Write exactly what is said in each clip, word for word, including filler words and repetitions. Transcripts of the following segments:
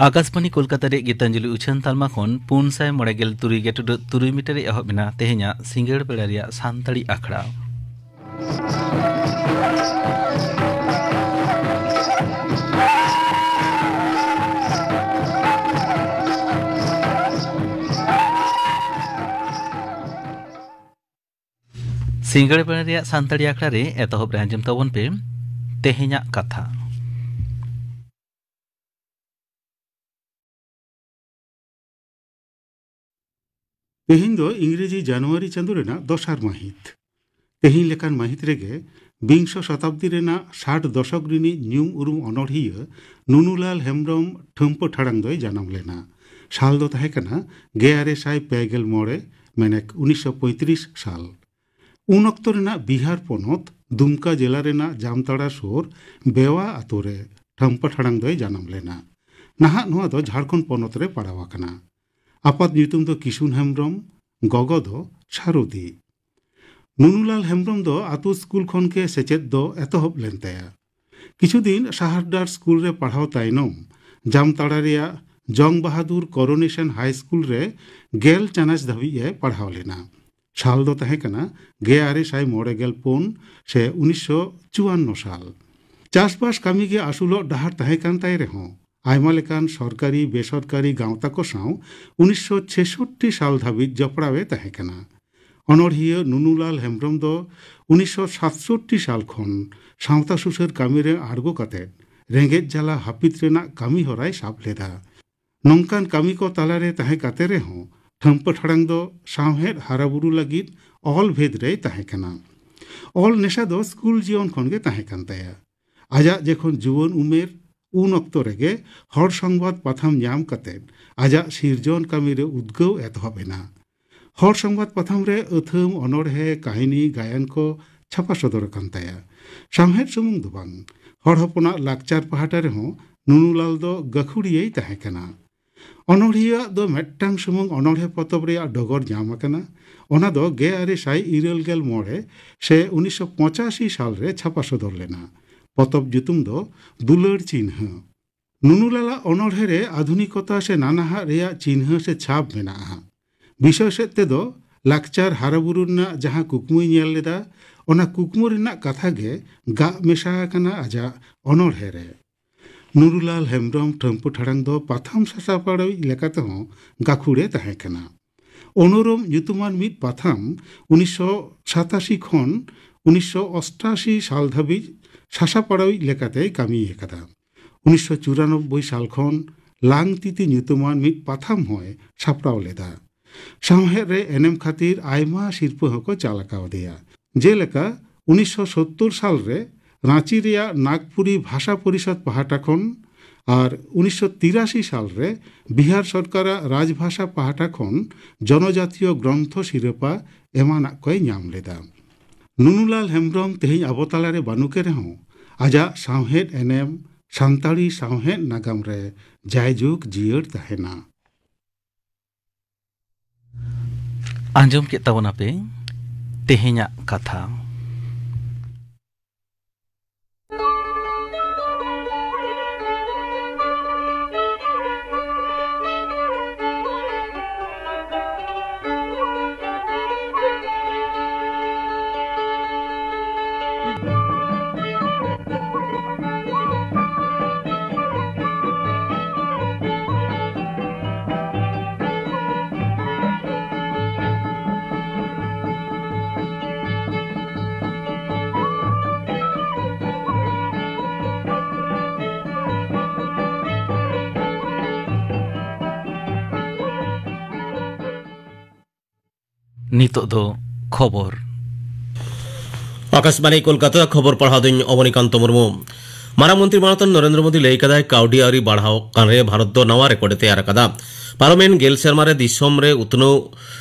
ᱟᱠᱟᱥᱵᱟᱱᱤ ᱠᱳᱞᱠᱟᱛᱟ ᱨᱮᱭᱟᱜ ᱜᱤᱛᱟᱧᱡᱚᱞᱤ ᱩᱪᱷᱟᱹᱱ ᱛᱟᱞᱢᱟ ᱠᱷᱚᱱ ᱯᱩᱱ ᱥᱟᱭ ᱢᱚᱬᱮ ᱜᱮᱞ ᱛᱩᱨᱩᱭ ᱜᱮᱴᱩᱰᱟᱹᱜ ᱛᱩᱨᱩᱭ ᱢᱤᱴᱟᱨ ᱨᱮ ᱮᱦᱚᱵ ᱮᱱᱟ ᱛᱮᱦᱮᱧᱟᱜ ᱥᱤᱸᱜᱟᱹᱲ ᱵᱮᱲᱟ ᱨᱮᱭᱟᱜ ᱥᱟᱱᱛᱟᱲᱤ ᱟᱠᱷᱲᱟ᱾ ᱥᱤᱸᱜᱟᱹᱲ ᱵᱮᱲᱟ ᱨᱮᱭᱟᱜ ᱥᱟᱱᱛᱟᱲᱤ ᱟᱠᱷᱲᱟ ᱨᱮ ᱮᱛᱚᱦᱚᱵ ᱨᱮ ᱟᱸᱡᱚᱢ ᱛᱟᱵᱚᱱ ᱯᱮ ᱛᱮᱦᱮᱧᱟᱜ ᱠᱟᱛᱷᱟ᱾ ᱛᱮᱦᱮᱧ ᱫᱚ ᱤᱝᱨᱮᱡᱤ ᱡᱟᱱᱩᱣᱟᱨᱤ ᱪᱟᱸᱫᱚ ᱨᱮᱱᱟᱜ ᱫᱚᱥᱟᱨ ᱢᱟᱹᱦᱤᱛ᱾ ᱛᱮᱦᱮᱧ ᱞᱮᱠᱟᱱ ᱢᱟᱹᱦᱤᱛ ᱨᱮᱜᱮ ᱵᱤᱝᱥᱚ ᱥᱚᱛᱟᱵᱫᱤ ᱨᱮᱱᱟᱜ ᱥᱟᱴ ᱫᱚᱥᱚᱠ ᱨᱤᱱᱤᱡ ᱧᱩᱢ ᱩᱨᱩᱢ ᱚᱱᱚᱬᱦᱤᱭᱟᱹ ᱱᱩᱱᱩᱞᱟᱞ ᱦᱮᱢᱵᱽᱨᱚᱢ ᱴᱷᱟᱹᱢᱯᱟᱹ ᱴᱷᱟᱲᱟᱝ ᱫᱚᱭ ᱡᱟᱱᱟᱢ ᱞᱮᱱᱟ᱾ ᱥᱟᱞ ᱫᱚ ᱛᱟᱦᱮᱸ ᱠᱟᱱᱟ ᱜᱮᱞ ᱟᱨᱮ ᱥᱟᱭ ᱯᱮ ᱜᱮᱞ ᱢᱚᱬᱮ, ᱢᱮᱱᱮᱠ ᱩᱱᱤᱥᱥᱚ ᱯᱚᱸᱭᱛᱨᱤᱥ ᱥᱟᱞ᱾ ᱩᱱ ᱚᱠᱛᱚ ᱨᱮᱱᱟᱜ ᱵᱤᱦᱟᱨ ᱯᱚᱱᱚᱛ ᱫᱩᱢᱠᱟ ᱡᱮᱞᱟ ᱨᱮᱱᱟᱜ ᱡᱟᱢᱛᱟᱲᱟ ᱥᱩᱨ ᱵᱮᱣᱟ ᱟᱛᱳ ᱨᱮ ᱴᱷᱟᱹᱢᱯᱟᱹ ᱴᱷᱟᱲᱟᱝ ᱫᱚᱭ ᱡᱟᱱᱟᱢ ᱞᱮᱱᱟ᱾ ᱱᱟᱦᱟᱜ ᱱᱚᱣᱟ ᱫᱚ ᱡᱷᱟᱲᱠᱷᱚᱸᱰ ᱯᱚᱱᱚᱛ ᱨᱮ ᱯᱟᱲᱟᱣ ᱟᱠᱟᱱᱟ᱾ ᱟᱯᱟᱛ ᱧᱩᱛᱩᱢ ᱫᱚ ᱠᱤᱥᱩᱱ ᱦᱮᱢᱵᱽᱨᱚᱢ, ᱜᱚᱜᱚ ᱫᱚ ᱥᱟᱨᱚᱫᱤ᱾ ᱱᱩᱱᱩᱞᱟᱞ ᱦᱮᱢᱵᱽᱨᱚᱢ ᱫᱚ ᱟᱛᱳ ᱥᱠᱩᱞ ᱠᱷᱚᱱ ᱜᱮ ᱥᱮᱪᱮᱫ ᱫᱚ ᱮᱛᱚᱦᱚᱵ ᱞᱮᱱ ᱛᱟᱭᱟ᱾ ᱠᱤᱪᱷᱩ ᱫᱤᱱ ᱥᱟᱦᱟᱨᱰᱟᱦᱟᱨ ᱥᱠᱩᱞ ᱨᱮ ᱯᱟᱲᱦᱟᱣ ᱛᱟᱭᱱᱚᱢ, ᱡᱟᱢᱛᱟᱲᱟ ᱨᱮᱭᱟᱜ ᱡᱚᱝ ᱵᱟᱦᱟᱫᱩᱨ ᱠᱚᱨᱳᱱᱮᱥᱚᱱ ᱦᱟᱭ ᱥᱠᱩᱞ ᱨᱮ ᱜᱮᱞ ᱪᱟᱱᱟᱪ ᱫᱷᱟᱹᱵᱤᱡ ᱮ ᱯᱟᱲᱦᱟᱣ ᱞᱮᱱᱟ᱾ ᱥᱟᱞ ᱫᱚ ᱛᱟᱦᱮᱸ ᱠᱟᱱᱟ ᱜᱮᱞ ᱟᱨᱮ ᱥᱟᱭ ᱢᱚᱬᱮ ᱜᱮᱞ ᱯᱩᱱ ᱥᱮ ᱩᱱᱤᱥᱥᱚ ᱪᱩᱣᱟᱱᱱᱚ ᱥᱟᱞ᱾ ᱪᱟᱥᱵᱟᱥ ᱠᱟᱹᱢᱤ ᱜᱮ ᱟᱹᱥᱩᱞᱚᱜ ᱰᱟᱦᱟᱨ ᱛᱟᱦᱮᱸ ᱠᱟᱱ ᱛᱟᱭ ᱨᱮᱦᱚᱸ, ᱟᱭᱢᱟ ᱞᱮᱠᱟᱱ ᱥᱚᱨᱠᱟᱨᱤ ᱵᱮᱥᱚᱨᱠᱟᱨᱤ ᱜᱟᱶᱛᱟ ᱠᱚ ᱥᱟᱶ ᱩᱱᱤᱥᱥᱚ ᱪᱷᱮᱥᱚᱴᱴᱤ ᱥᱟᱞ ᱫᱷᱟᱹᱵᱤᱡ ᱡᱚᱯᱲᱟᱣ ᱮ ᱛᱟᱦᱮᱸ ᱠᱟᱱᱟ᱾ ᱚᱱᱚᱬᱦᱤᱭᱟᱹ ᱱᱩᱱᱩᱞᱟᱞ ᱦᱮᱢᱵᱽᱨᱚᱢ ᱫᱚ ᱩᱱᱤᱥᱥᱚ ᱥᱟᱛᱥᱚᱴᱴᱤ ᱥᱟᱞ ᱠᱷᱚᱱ ᱥᱟᱶᱛᱟ ᱥᱩᱥᱟᱹᱨ ᱠᱟᱹᱢᱤ ᱨᱮ ᱟᱬᱜᱚ ᱠᱟᱛᱮ ᱨᱮᱸᱜᱮᱡ ᱡᱟᱞᱟ ᱦᱟᱹᱯᱤᱫ ᱨᱮᱱᱟᱜ ᱠᱟᱹᱢᱤ ᱦᱚᱨᱟᱭ ᱥᱟᱵ ᱞᱮᱫᱟ᱾ ᱱᱚᱝᱠᱟᱱ ᱠᱟᱹᱢᱤ ᱠᱚ ᱛᱟᱞᱟᱨᱮ ᱛᱟᱦᱮᱸ ᱠᱟᱛᱮ ᱨᱮᱦᱚᱸ, ᱴᱷᱟᱹᱢᱯᱟᱹ ᱴᱷᱟᱲᱟᱝ ᱫᱚ ᱥᱟᱶᱦᱮᱫ ᱦᱟᱨᱟᱵᱩᱨᱩ ᱞᱟᱹᱜᱤᱫ ᱚᱞ ᱵᱷᱮᱫ ᱨᱮᱭ ᱛᱟᱦᱮᱸ ᱠᱟᱱᱟ᱾ ᱚᱞ ᱱᱮᱥᱟ ᱫᱚ ᱥᱠᱩᱞ ᱡᱤᱭᱚᱱ ᱠᱷᱚᱱ ᱜᱮ ᱛᱟᱦᱮᱸ ᱠᱟᱱ ᱛᱟᱭᱟ᱾ ᱟᱡᱟᱜ ᱡᱚᱠᱷᱚᱱ ᱡᱩᱣᱟᱹᱱ ᱩᱢᱮᱨ, ᱩᱱ ᱚᱠᱛᱚ ᱨᱮᱜᱮ ᱦᱚᱲ ᱥᱚᱝᱵᱟᱫ ᱯᱟᱛᱷᱟᱢ ᱧᱟᱢ ᱠᱟᱛᱮ ᱟᱡᱟᱜ ᱥᱤᱨᱡᱚᱱ ᱠᱟᱹᱢᱤ ᱨᱮ ᱩᱫᱽᱜᱟᱹᱣ ᱮᱛᱚᱦᱚᱵ ᱮᱱᱟ᱾ ᱦᱚᱲ ᱥᱚᱝᱵᱟᱫ ᱯᱟᱛᱷᱟᱢ ᱨᱮ ᱟᱹᱛᱷᱟᱹᱢ, ᱚᱱᱚᱬᱦᱮ, ᱠᱟᱹᱦᱱᱤ, ᱜᱟᱭᱟᱱ ᱠᱚ ᱪᱷᱟᱯᱟ ᱥᱚᱫᱚᱨ ᱟᱠᱟᱱ ᱛᱟᱭᱟ᱾ ᱥᱟᱶᱦᱮᱫ ᱥᱩᱢᱩᱝ ᱫᱚ ᱵᱟᱝ, ᱦᱚᱲ ᱦᱚᱯᱚᱱᱟᱜ ᱞᱟᱠᱪᱟᱨ ᱯᱟᱦᱴᱟ ᱨᱮᱦᱚᱸ ᱱᱩᱱᱩᱞᱟᱞ ᱫᱚ ᱜᱟᱹᱠᱷᱩᱲᱤᱭᱟᱹᱭ ᱛᱟᱦᱮᱸ ᱠᱟᱱᱟ᱾ ᱚᱱᱚᱬᱦᱤᱭᱟᱹᱣᱟᱜ ᱫᱚ ᱢᱤᱫᱴᱟᱝ ᱥᱩᱢᱩᱝ ᱚᱱᱚᱬᱦᱮ ᱯᱚᱛᱚᱵ ᱨᱮᱭᱟᱜ ᱰᱚᱜᱚᱨ ᱧᱟᱢ ᱟᱠᱟᱱᱟ᱾ ᱚᱱᱟ ᱫᱚ ᱜᱮᱞ ᱟᱨᱮ ᱥᱟᱭ ᱤᱨᱟᱹᱞ ᱜᱮᱞ ᱢᱚᱬᱮ ᱥᱮ ᱩᱱᱤᱥᱥᱚ ᱯᱚᱸᱪᱟᱥᱤ ᱥᱟᱞ ᱨᱮ ᱪᱷᱟᱯᱟ ᱥᱚᱫᱚᱨ ᱞᱮᱱᱟ᱾ ᱯᱚᱛᱚᱵ ᱧᱩᱛᱩᱢ ᱫᱚ ᱫᱩᱞᱟᱹᱲ ᱪᱤᱱᱦᱟᱹ᱾ ᱱᱩᱱᱩᱞᱟᱞᱟᱜ ᱚᱱᱚᱬᱦᱮ ᱨᱮ ᱟᱫᱷᱩᱱᱤᱠᱚᱛᱟ ᱥᱮ ᱱᱟᱱᱟᱦᱟᱜ ᱨᱮᱭᱟᱜ ᱪᱤᱱᱦᱟᱹ ᱥᱮ ᱪᱷᱟᱯ ᱢᱮᱱᱟᱜᱼᱟ᱾ ᱵᱤᱥᱚᱭ ᱥᱮᱫ ᱛᱮᱫᱚ ᱞᱟᱠᱪᱟᱨ ᱦᱟᱨᱟᱵᱩᱨᱩ ᱨᱮᱱᱟᱜ ᱡᱟᱦᱟᱸ ᱠᱩᱠᱢᱩᱭ ᱧᱮᱞ ᱞᱮᱫᱟ, ᱚᱱᱟ ᱠᱩᱠᱢᱩ ᱨᱮᱱᱟᱜ ᱠᱟᱛᱷᱟ ᱜᱮ ᱜᱟᱜ ᱢᱮᱥᱟ ᱟᱠᱟᱱᱟ ᱟᱡᱟᱜ ᱚᱱᱚᱬᱦᱮ ᱨᱮ᱾ ᱱᱩᱨᱩᱞᱟᱞ ᱦᱮᱢᱵᱽᱨᱚᱢ ᱴᱷᱟᱹᱢᱯᱩ ᱴᱷᱟᱲᱟᱝ ᱫᱚ ᱯᱟᱛᱷᱟᱢ ᱥᱟᱥᱟᱯᱲᱟᱣᱤᱡ ᱞᱮᱠᱟᱛᱮᱦᱚᱸ ᱜᱟᱹᱠᱷᱩᱲᱮ ᱛᱟᱦᱮᱸ ᱠᱟᱱᱟ᱾ ᱚᱱᱩᱨᱚᱢ ᱧᱩᱛᱩᱢᱟᱱ ᱢᱤᱫ ᱯᱟᱛᱷᱟᱢ ᱩᱱᱤᱥᱥᱚ ᱥᱟᱛᱟᱥᱤ ᱠᱷᱚᱱ ᱩᱱᱤᱥᱥᱚ ᱚᱥᱴᱟᱥᱤ ᱥᱟᱞ ᱫᱷᱟᱹᱵᱤᱡ ᱥᱟᱥᱟᱯᱲᱟᱣᱤᱡ ᱞᱮᱠᱟᱛᱮᱭ ᱠᱟᱹᱢᱤ ᱟᱠᱟᱫᱟ᱾ ᱩᱱᱤᱥᱥᱚ ᱪᱩᱨᱟᱱᱚᱵᱵᱳᱭ ᱥᱟᱞ ᱠᱷᱚᱱ ᱞᱟᱝ ᱛᱤᱛᱤ ᱧᱩᱛᱩᱢᱟᱱ ᱢᱤᱫ ᱯᱟᱛᱷᱟᱢ ᱦᱚᱸᱭ ᱥᱟᱯᱲᱟᱣ ᱞᱮᱫᱟ᱾ ᱥᱟᱶᱦᱮᱫ ᱨᱮ ᱮᱱᱮᱢ ᱠᱷᱟᱹᱛᱤᱨ ᱟᱭᱢᱟ ᱥᱤᱨᱯᱟᱹ ᱦᱚᱸᱠᱚ ᱪᱟᱞ ᱟᱠᱟᱣᱟᱫᱮᱭᱟ᱾ ᱡᱮᱞᱮᱠᱟ, ᱩᱱᱤᱥᱥᱚ ᱥᱳᱛᱛᱳᱨ ᱥᱟᱞ ᱨᱮ ᱨᱟᱸᱪᱤ ᱨᱮᱭᱟᱜ ᱱᱟᱜᱽᱯᱩᱨᱤ ᱵᱷᱟᱥᱟ ᱯᱚᱨᱤᱥᱚᱫᱽ ᱯᱟᱦᱴᱟ ᱠᱷᱚᱱ ᱟᱨ ᱩᱱᱤᱥᱥᱚ ᱛᱤᱨᱟᱥᱤ ᱥᱟᱞ ᱨᱮ ᱵᱤᱦᱟᱨ ᱥᱚᱨᱠᱟᱨᱟᱜ ᱨᱟᱡᱽᱵᱷᱟᱥᱟ ᱯᱟᱦᱴᱟ ᱠᱷᱚᱱ ᱡᱚᱱᱚᱡᱟᱛᱤᱭᱚ ᱜᱨᱚᱱᱛᱷᱚ ᱥᱤᱨᱯᱟᱹ ᱮᱢᱟᱱᱟᱜ ᱠᱚᱭ ᱧᱟᱢ ᱞᱮᱫᱟ᱾ ᱱᱩᱱᱩᱞᱟᱞ ᱦᱮᱢᱵᱽᱨᱚᱢ ᱛᱮᱦᱮᱧ ᱟᱵᱚ ᱛᱟᱞᱟᱨᱮ ᱵᱟᱹᱱᱩᱜ ᱮ ᱨᱮᱦᱚᱸ, ᱟᱡᱟᱜ ᱥᱟᱶᱦᱮᱫ ᱮᱱᱮᱢ ᱥᱟᱱᱛᱟᱲᱤ ᱥᱟᱶᱦᱮᱫ ᱱᱟᱜᱟᱢ ᱨᱮ ᱡᱟᱭᱡᱩᱜᱽ ᱡᱤᱭᱟᱹᱲ ᱛᱟᱦᱮᱱᱟ᱾ ᱟᱸᱡᱚᱢ ᱠᱮᱫ ᱛᱟᱵᱚᱱᱟᱯᱮ ᱛᱮᱦᱮᱧᱟᱜ ᱠᱟᱛᱷᱟ᱾ ᱱᱤᱛᱚᱜ ᱫᱚ ᱠᱷᱚᱵᱚᱨ᱾ ᱟᱠᱟᱥᱵᱟᱬᱤ ᱠᱳᱞᱠᱟᱛᱟ, ᱠᱷᱚᱵᱚᱨ ᱯᱟᱲᱦᱟᱣ ᱫᱚᱧ ᱚᱵᱚᱱᱤᱠᱟᱱᱛᱚ ᱢᱩᱨᱢᱩ᱾ ᱢᱟᱨᱟᱝ ᱢᱚᱱᱛᱨᱤ ᱢᱟᱱᱚᱛᱟᱱ ᱱᱚᱨᱮᱱᱫᱨᱚ ᱢᱳᱫᱤ ᱞᱟᱹᱭ ᱠᱟᱫᱟᱭ, ᱠᱟᱹᱣᱰᱤ ᱟᱹᱨᱤ ᱵᱟᱲᱦᱟᱣ ᱠᱟᱱ ᱨᱮ ᱵᱷᱟᱨᱚᱛ ᱫᱚ ᱱᱟᱣᱟ ᱨᱮᱠᱚᱨᱰ ᱮ ᱛᱮᱭᱟᱨ ᱟᱠᱟᱫᱟ᱾ ᱯᱟᱨᱚᱢᱮᱱ ᱜᱮᱞ ᱥᱮᱨᱢᱟ ᱨᱮ ᱫᱤᱥᱚᱢ ᱨᱮ ᱩᱛᱱᱟᱹᱣ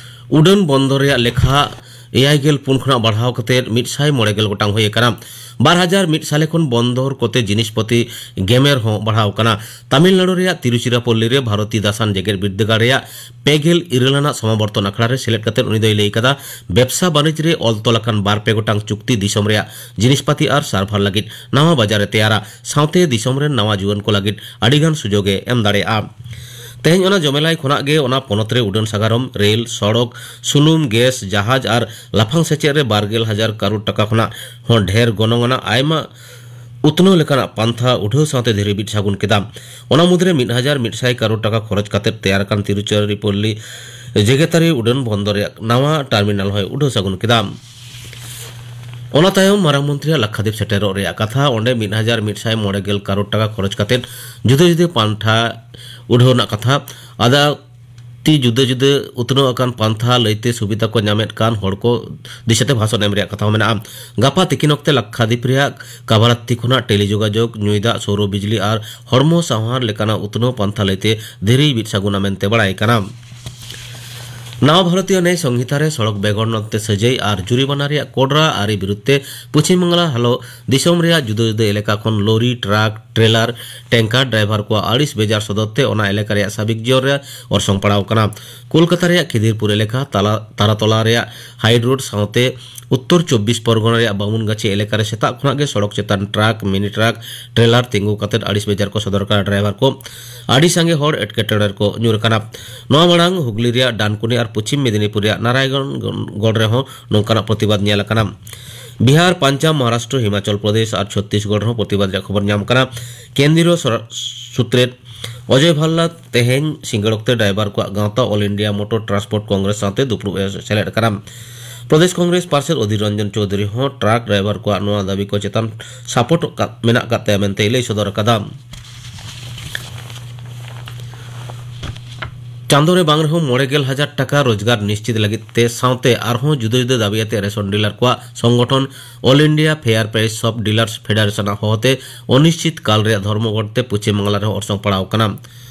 ᱩᱰᱟᱹᱱ ᱵᱚᱱᱫᱚᱨ ᱨᱮᱭᱟᱜ ᱞᱮᱠᱷᱟ ᱮᱭᱟᱭ ᱜᱮᱞ ᱯᱩᱱ ᱠᱷᱚᱱᱟᱜ ᱵᱟᱲᱦᱟᱣ ᱠᱟᱛᱮ ᱢᱤᱫ ᱥᱟᱭ ᱢᱚᱬᱮ ᱜᱮᱞ ᱜᱚᱴᱟᱝ ᱦᱩᱭ ᱟᱠᱟᱱᱟ᱾ ᱵᱟᱨ ᱦᱟᱡᱟᱨ ᱢᱤᱫ ᱥᱟᱞᱮ ᱠᱷᱚᱱ ᱵᱚᱱᱫᱚᱨ ᱠᱚᱛᱮ ᱡᱤᱱᱤᱥᱯᱟᱹᱛᱤ ᱜᱮᱢᱮᱨ ᱦᱚᱸ ᱵᱟᱲᱦᱟᱣ ᱟᱠᱟᱱᱟ᱾ ᱛᱟᱢᱤᱞᱱᱟᱲᱩ ᱨᱮᱭᱟᱜ ᱛᱤᱨᱩᱪᱤᱨᱟᱯᱚᱞᱞᱤ ᱨᱮ ᱵᱷᱟᱨᱚᱛᱤ ᱫᱟᱥᱟᱱ ᱡᱮᱜᱮᱛ ᱵᱤᱨᱫᱟᱹᱜᱟᱲ ᱨᱮᱭᱟᱜ ᱯᱮ ᱜᱮᱞ ᱤᱨᱟᱹᱞ ᱟᱱᱟᱜ ᱥᱚᱢᱟᱵᱚᱨᱛᱚᱱ ᱟᱠᱷᱲᱟ ᱨᱮ ᱥᱮᱞᱮᱫ ᱠᱟᱛᱮ ᱩᱱᱤ ᱫᱚᱭ ᱞᱟᱹᱭ ᱠᱟᱫᱟ, ᱵᱮᱵᱽᱥᱟ ᱵᱟᱹᱱᱤᱡᱽ ᱨᱮ ᱚᱞ ᱛᱚᱞ ᱟᱠᱟᱱ ᱵᱟᱨ ᱯᱮ ᱜᱚᱴᱟᱝ ᱪᱩᱠᱛᱤ ᱫᱤᱥᱚᱢ ᱨᱮᱭᱟᱜ ᱡᱤᱱᱤᱥᱯᱟᱹᱛᱤ ᱟᱨ ᱥᱟᱨᱵᱷᱟᱨ ᱞᱟᱹᱜᱤᱫ ᱱᱟᱣᱟ ᱵᱟᱡᱟᱨ ᱮ ᱛᱮᱭᱟᱨᱟ, ᱥᱟᱶᱛᱮ ᱫᱤᱥᱚᱢ ᱨᱮᱱ ᱱᱟᱣᱟ ᱡᱩᱣᱟᱹᱱ ᱠᱚ ᱞᱟᱹᱜᱤᱫ ᱟᱹᱰᱤᱜᱟᱱ ᱥᱩᱡᱳᱜᱽ ᱮ ᱮᱢ ᱫᱟᱲᱮᱭᱟᱜᱼᱟ᱾ ᱛᱮᱦᱮᱧ ᱚᱱᱟ ᱡᱚᱢᱮᱞᱟᱭ ᱠᱷᱚᱱᱟᱜ ᱜᱮ ᱚᱱᱟ ᱯᱚᱱᱚᱛ ᱨᱮ ᱩᱰᱟᱹᱱ ᱥᱟᱜᱟᱲᱚᱢ, ᱨᱮᱞ, ᱥᱚᱲᱚᱠ, ᱥᱩᱱᱩᱢ, ᱜᱮᱥ, ᱡᱟᱦᱟᱡᱽ ᱟᱨ ᱞᱟᱯᱷᱟᱝ ᱥᱮᱪᱮᱫ ᱨᱮ ᱵᱟᱨ ᱜᱮᱞ ᱦᱟᱡᱟᱨ ᱠᱟᱨᱳᱲ ᱴᱟᱠᱟ ᱠᱷᱚᱱᱟᱜ ᱦᱚᱸ ᱰᱷᱮᱨ ᱜᱚᱱᱚᱝ ᱟᱱᱟᱜ ᱟᱭᱢᱟ ᱩᱛᱱᱟᱹᱣ ᱞᱮᱠᱟᱱᱟᱜ ᱯᱟᱱᱛᱷᱟ ᱩᱰᱷᱟᱹᱣ ᱥᱟᱶᱛᱮ ᱫᱷᱤᱨᱤ ᱵᱤᱫ ᱥᱟᱹᱜᱩᱱ ᱠᱮᱫᱟ᱾ ᱚᱱᱟ ᱢᱩᱫᱽᱨᱮ ᱢᱤᱫ ᱦᱟᱡᱟᱨ ᱢᱤᱫ ᱥᱟᱭ ᱠᱟᱨᱳᱲ ᱴᱟᱠᱟ ᱠᱷᱚᱨᱚᱪ ᱠᱟᱛᱮ ᱛᱮᱭᱟᱨ ᱟᱠᱟᱱ ᱛᱤᱨᱩᱪᱤᱨᱟᱯᱚᱞᱞᱤ ᱡᱮᱜᱮᱛᱟᱨᱤ ᱩᱰᱟᱹᱱ ᱵᱚᱱᱫᱚᱨ ᱨᱮᱭᱟᱜ ᱱᱟᱣᱟ ᱴᱟᱨᱢᱤᱱᱟᱞ ᱦᱚᱸᱭ ᱩᱰᱷᱟᱹᱣ ᱥᱟᱹᱜᱩᱱ ᱠᱮᱫᱟ᱾ ᱚᱱᱟ ᱛᱟᱭᱚᱢ ᱢᱟᱨᱟᱝ ᱢᱚᱱᱛᱨᱤᱭᱟᱜ ᱞᱟᱠᱠᱷᱟᱫᱤᱯ ᱥᱮᱴᱮᱨᱚᱜ ᱨᱮᱭᱟᱜ ᱠᱟᱛᱷᱟ᱾ ᱚᱸᱰᱮ ᱢᱤᱫ ᱦᱟᱡᱟᱨ ᱢᱤᱫ ᱥᱟᱭ ᱢᱚᱬᱮ ᱜᱮᱞ ᱠᱟᱨᱳᱲ ᱴᱟᱠᱟ ᱠᱷᱚᱨᱚᱪ ᱠᱟᱛᱮ ᱡᱩᱫᱟᱹ ᱡᱩᱫᱟᱹ ᱯᱟᱱᱛᱷᱟ ᱩᱰᱷᱟᱹᱣ ᱨᱮᱱᱟᱜ ᱠᱟᱛᱷᱟ᱾ ᱟᱫᱟ ᱛᱤ ᱡᱩᱫᱟᱹ ᱡᱩᱫᱟᱹ ᱩᱛᱱᱟᱹᱣ ᱟᱠᱟᱱ ᱯᱟᱱᱛᱷᱟ ᱞᱟᱹᱭᱛᱮ ᱥᱩᱵᱤᱫᱷᱟ ᱠᱚ ᱧᱟᱢᱮᱫ ᱠᱟᱱ ᱦᱚᱲ ᱠᱚ ᱫᱤᱥᱟᱹᱛᱮ ᱵᱷᱟᱥᱚᱱ ᱮᱢ ᱨᱮᱭᱟᱜ ᱠᱟᱛᱷᱟ ᱦᱚᱸ ᱢᱮᱱᱟᱜᱼᱟ᱾ ᱜᱟᱯᱟ ᱛᱤᱠᱤᱱ ᱚᱠᱛᱮ ᱞᱟᱠᱠᱷᱟᱫᱤᱯ ᱨᱮᱭᱟᱜ ᱠᱟᱵᱟᱨᱟᱛᱛᱤ ᱠᱷᱚᱱᱟᱜ ᱴᱮᱞᱤ ᱡᱳᱜᱟᱡᱳᱜᱽ, ᱧᱩᱭ ᱫᱟᱜ, ᱥᱳᱣᱨᱚ ᱵᱤᱡᱽᱞᱤ ᱟᱨ ᱦᱚᱲᱢᱚ ᱥᱟᱶᱟᱨ ᱞᱮᱠᱟᱱᱟᱜ ᱩᱛᱱᱟᱹᱣ ᱯᱟᱱᱛᱷᱟ ᱞᱟᱹᱭᱛᱮ ᱫᱷᱤᱨᱤ ᱵᱤᱫ ᱥᱟᱹᱜᱩᱱᱟ ᱢᱮᱱᱛᱮ ᱵᱟᱲᱟᱭ ᱠᱟᱱᱟ᱾ ᱱᱟᱣᱟ ᱵᱷᱟᱨᱚᱛᱤᱭᱚ ᱱᱮᱭ ᱥᱚᱝᱦᱤᱛᱟ ᱨᱮ ᱥᱚᱲᱚᱠ ᱵᱮᱜᱚᱨ ᱱᱚᱛᱮ ᱥᱟᱹᱡᱟᱹᱭ ᱟᱨ ᱡᱩᱨᱤᱢᱟᱱᱟ ᱨᱮᱭᱟᱜ ᱠᱚᱰᱨᱟ ᱟᱹᱨᱤ ᱵᱤᱨᱩᱫᱷ ᱛᱮ ᱯᱚᱪᱷᱤᱢ ᱵᱟᱝᱞᱟ ᱦᱟᱞᱚ ᱫᱤᱥᱚᱢ ᱨᱮᱭᱟᱜ ᱡᱩᱫᱟᱹ ᱡᱩᱫᱟᱹ ᱮᱞᱟᱠᱟ ᱠᱷᱚᱱ ᱞᱚᱨᱤ, ᱴᱨᱟᱠ, ᱴᱨᱮᱞᱟᱨ, ᱴᱮᱝᱠᱟᱨ ᱰᱨᱟᱭᱵᱷᱟᱨ ᱠᱚᱣᱟᱜ ᱟᱹᱲᱤᱥ ᱵᱮᱡᱟᱨ ᱥᱚᱫᱚᱨ ᱛᱮ ᱚᱱᱟ ᱮᱞᱟᱠᱟ ᱨᱮᱭᱟᱜ ᱥᱟᱵᱤᱠ ᱡᱤᱭᱚᱱ ᱨᱮ ᱚᱨᱥᱚᱝ ᱯᱟᱲᱟᱣ ᱠᱟᱱᱟ᱾ ᱠᱳᱞᱠᱟᱛᱟ ᱨᱮᱭᱟᱜ ᱠᱷᱤᱫᱤᱨᱯᱩᱨ ᱮᱞᱟᱠᱟ ᱛᱟᱞᱟ, ᱛᱟᱨᱟᱛᱚᱞᱟ ᱨᱮᱭᱟᱜ ᱦᱟᱭᱤᱰ ᱨᱳᱰ ᱥᱟᱶᱛᱮ ᱩᱛᱛᱚᱨ ᱪᱚᱵᱵᱤᱥ ᱯᱚᱨᱜᱚᱱᱟ ᱨᱮᱭᱟᱜ ᱵᱟᱢᱩᱱᱜᱟᱪᱷᱤ ᱮᱞᱟᱠᱟ ᱨᱮ ᱥᱮᱛᱟᱜ ᱠᱷᱚᱱᱟᱜ ᱜᱮ ᱥᱚᱲᱚᱠ ᱪᱮᱛᱟᱱ ᱴᱨᱟᱠ, ᱢᱤᱱᱤ ᱴᱨᱟᱠ, ᱴᱨᱮᱞᱟᱨ ᱛᱤᱸᱜᱩ ᱠᱟᱛᱮ ᱟᱹᱲᱤᱥ ᱵᱮᱡᱟᱨ ᱠᱚ ᱥᱚᱫᱚᱨ ᱠᱟᱱᱟ᱾ ᱰᱨᱟᱭᱵᱷᱟᱨ ᱠᱚ ᱟᱹᱰᱤ ᱥᱟᱸᱜᱮ ᱦᱚᱲ ᱮᱴᱠᱮᱴᱚᱬᱮ ᱨᱮᱠᱚ ᱧᱩᱨ ᱟᱠᱟᱱᱟ᱾ ᱱᱚᱣᱟ ᱢᱟᱲᱟᱝ ᱦᱩᱜᱽᱞᱤ ᱨᱮᱭᱟᱜ ᱰᱟᱱᱠᱩᱱᱤ ᱟᱨ ᱯᱚᱪᱷᱤᱢ ᱢᱮᱫᱤᱱᱤᱯᱩᱨ ᱨᱮᱭᱟᱜ ᱱᱟᱨᱟᱭᱚᱱᱜᱚᱲ ᱨᱮᱦᱚᱸ ᱱᱚᱝᱠᱟᱱᱟᱜ ᱯᱨᱚᱛᱤᱵᱟᱫ ᱧᱮᱞ ᱟᱠᱟᱱᱟ᱾ ᱵᱤᱦᱟᱨ, ᱯᱟᱧᱡᱟᱵᱽ, ᱢᱚᱦᱟᱨᱟᱥᱴᱨᱚ, ᱦᱤᱢᱟᱪᱚᱞ ᱯᱨᱚᱫᱮᱥ ᱟᱨ ᱪᱷᱚᱛᱛᱤᱥᱜᱚᱲ ᱨᱮᱦᱚᱸ ᱯᱨᱚᱛᱤᱵᱟᱫ ᱨᱮᱭᱟᱜ ᱠᱷᱚᱵᱚᱨ ᱧᱟᱢ ᱟᱠᱟᱱᱟ᱾ ᱠᱮᱱᱫᱨᱤᱭᱚ ᱥᱚᱨ-, ᱥᱩᱛᱨᱮᱛ ᱚᱡᱚᱭ ᱵᱷᱟᱞᱞᱟ ᱛᱮᱦᱮᱧ ᱥᱤᱸᱜᱟᱹᱲ ᱚᱠᱛᱮ ᱰᱨᱟᱭᱵᱷᱟᱨ ᱠᱚᱣᱟᱜ ᱜᱟᱶᱛᱟ all India motor transport Congress ᱥᱟᱶᱛᱮ ᱫᱩᱯᱲᱩᱵ ᱮ ᱥᱮᱞᱮᱫ ᱟᱠᱟᱱᱟ᱾ ᱯᱨᱚᱫᱮᱥ ᱠᱚᱝᱜᱨᱮᱥ ᱯᱟᱨᱥᱮᱫ ᱚᱫᱷᱤᱨ ᱨᱚᱧᱡᱚᱱ ᱪᱳᱣᱫᱷᱩᱨᱤ ᱦᱚᱸ ᱴᱨᱟᱠ ᱰᱨᱟᱭᱵᱷᱟᱨ ᱠᱚᱣᱟᱜ ᱱᱚᱣᱟ ᱫᱟᱹᱵᱤ ᱠᱚ ᱪᱮᱛᱟᱱ ᱥᱟᱯᱳᱨᱴ ᱠᱟᱫ, ᱢᱮᱱᱟᱜ ᱟᱠᱟᱫ ᱛᱟᱭᱟ ᱢᱮᱱᱛᱮᱭ ᱞᱟᱹᱭ ᱥᱚᱫᱚᱨ ᱟᱠᱟᱫᱟ᱾ ᱪᱟᱸᱫᱳ ᱨᱮ ᱵᱟᱝ ᱨᱮᱦᱚᱸ ᱢᱚᱬᱮ ᱜᱮᱞ ᱦᱟᱡᱟᱨ ᱴᱟᱠᱟ ᱨᱳᱡᱽᱜᱟᱨ ᱱᱤᱥᱪᱤᱛ ᱞᱟᱹᱜᱤᱫ ᱛᱮ ᱥᱟᱶᱛᱮ ᱟᱨᱦᱚᱸ ᱡᱩᱫᱟᱹ ᱡᱩᱫᱟᱹ ᱫᱟᱹᱵᱤ ᱟᱛᱮ ᱨᱮᱥᱚᱱ ᱰᱤᱞᱟᱨ ᱠᱚᱣᱟᱜ ᱥᱚᱝᱜᱚᱴᱷᱚᱱ ᱚᱞ ᱤᱱᱰᱤᱭᱟ ᱯᱷᱮᱭᱟᱨ ᱯᱨᱟᱭᱤᱥ ᱥᱚᱯ ᱰᱤᱞᱟᱨᱥ ᱯᱷᱮᱰᱟᱨᱮᱥᱚᱱ ᱟᱜ ᱦᱚᱦᱚᱛᱮ ᱚᱱᱤᱥᱪᱤᱛ ᱠᱟᱞ ᱨᱮᱭᱟᱜ ᱫᱷᱚᱨᱢᱚᱜᱷᱚᱴ ᱛᱮ ᱯᱚᱪᱷᱤᱢ ᱵᱟᱝᱞᱟ ᱨᱮᱦᱚᱸ ᱚᱨᱥᱚᱝ ᱯᱟᱲᱟᱣ ᱟᱠᱟᱱᱟ᱾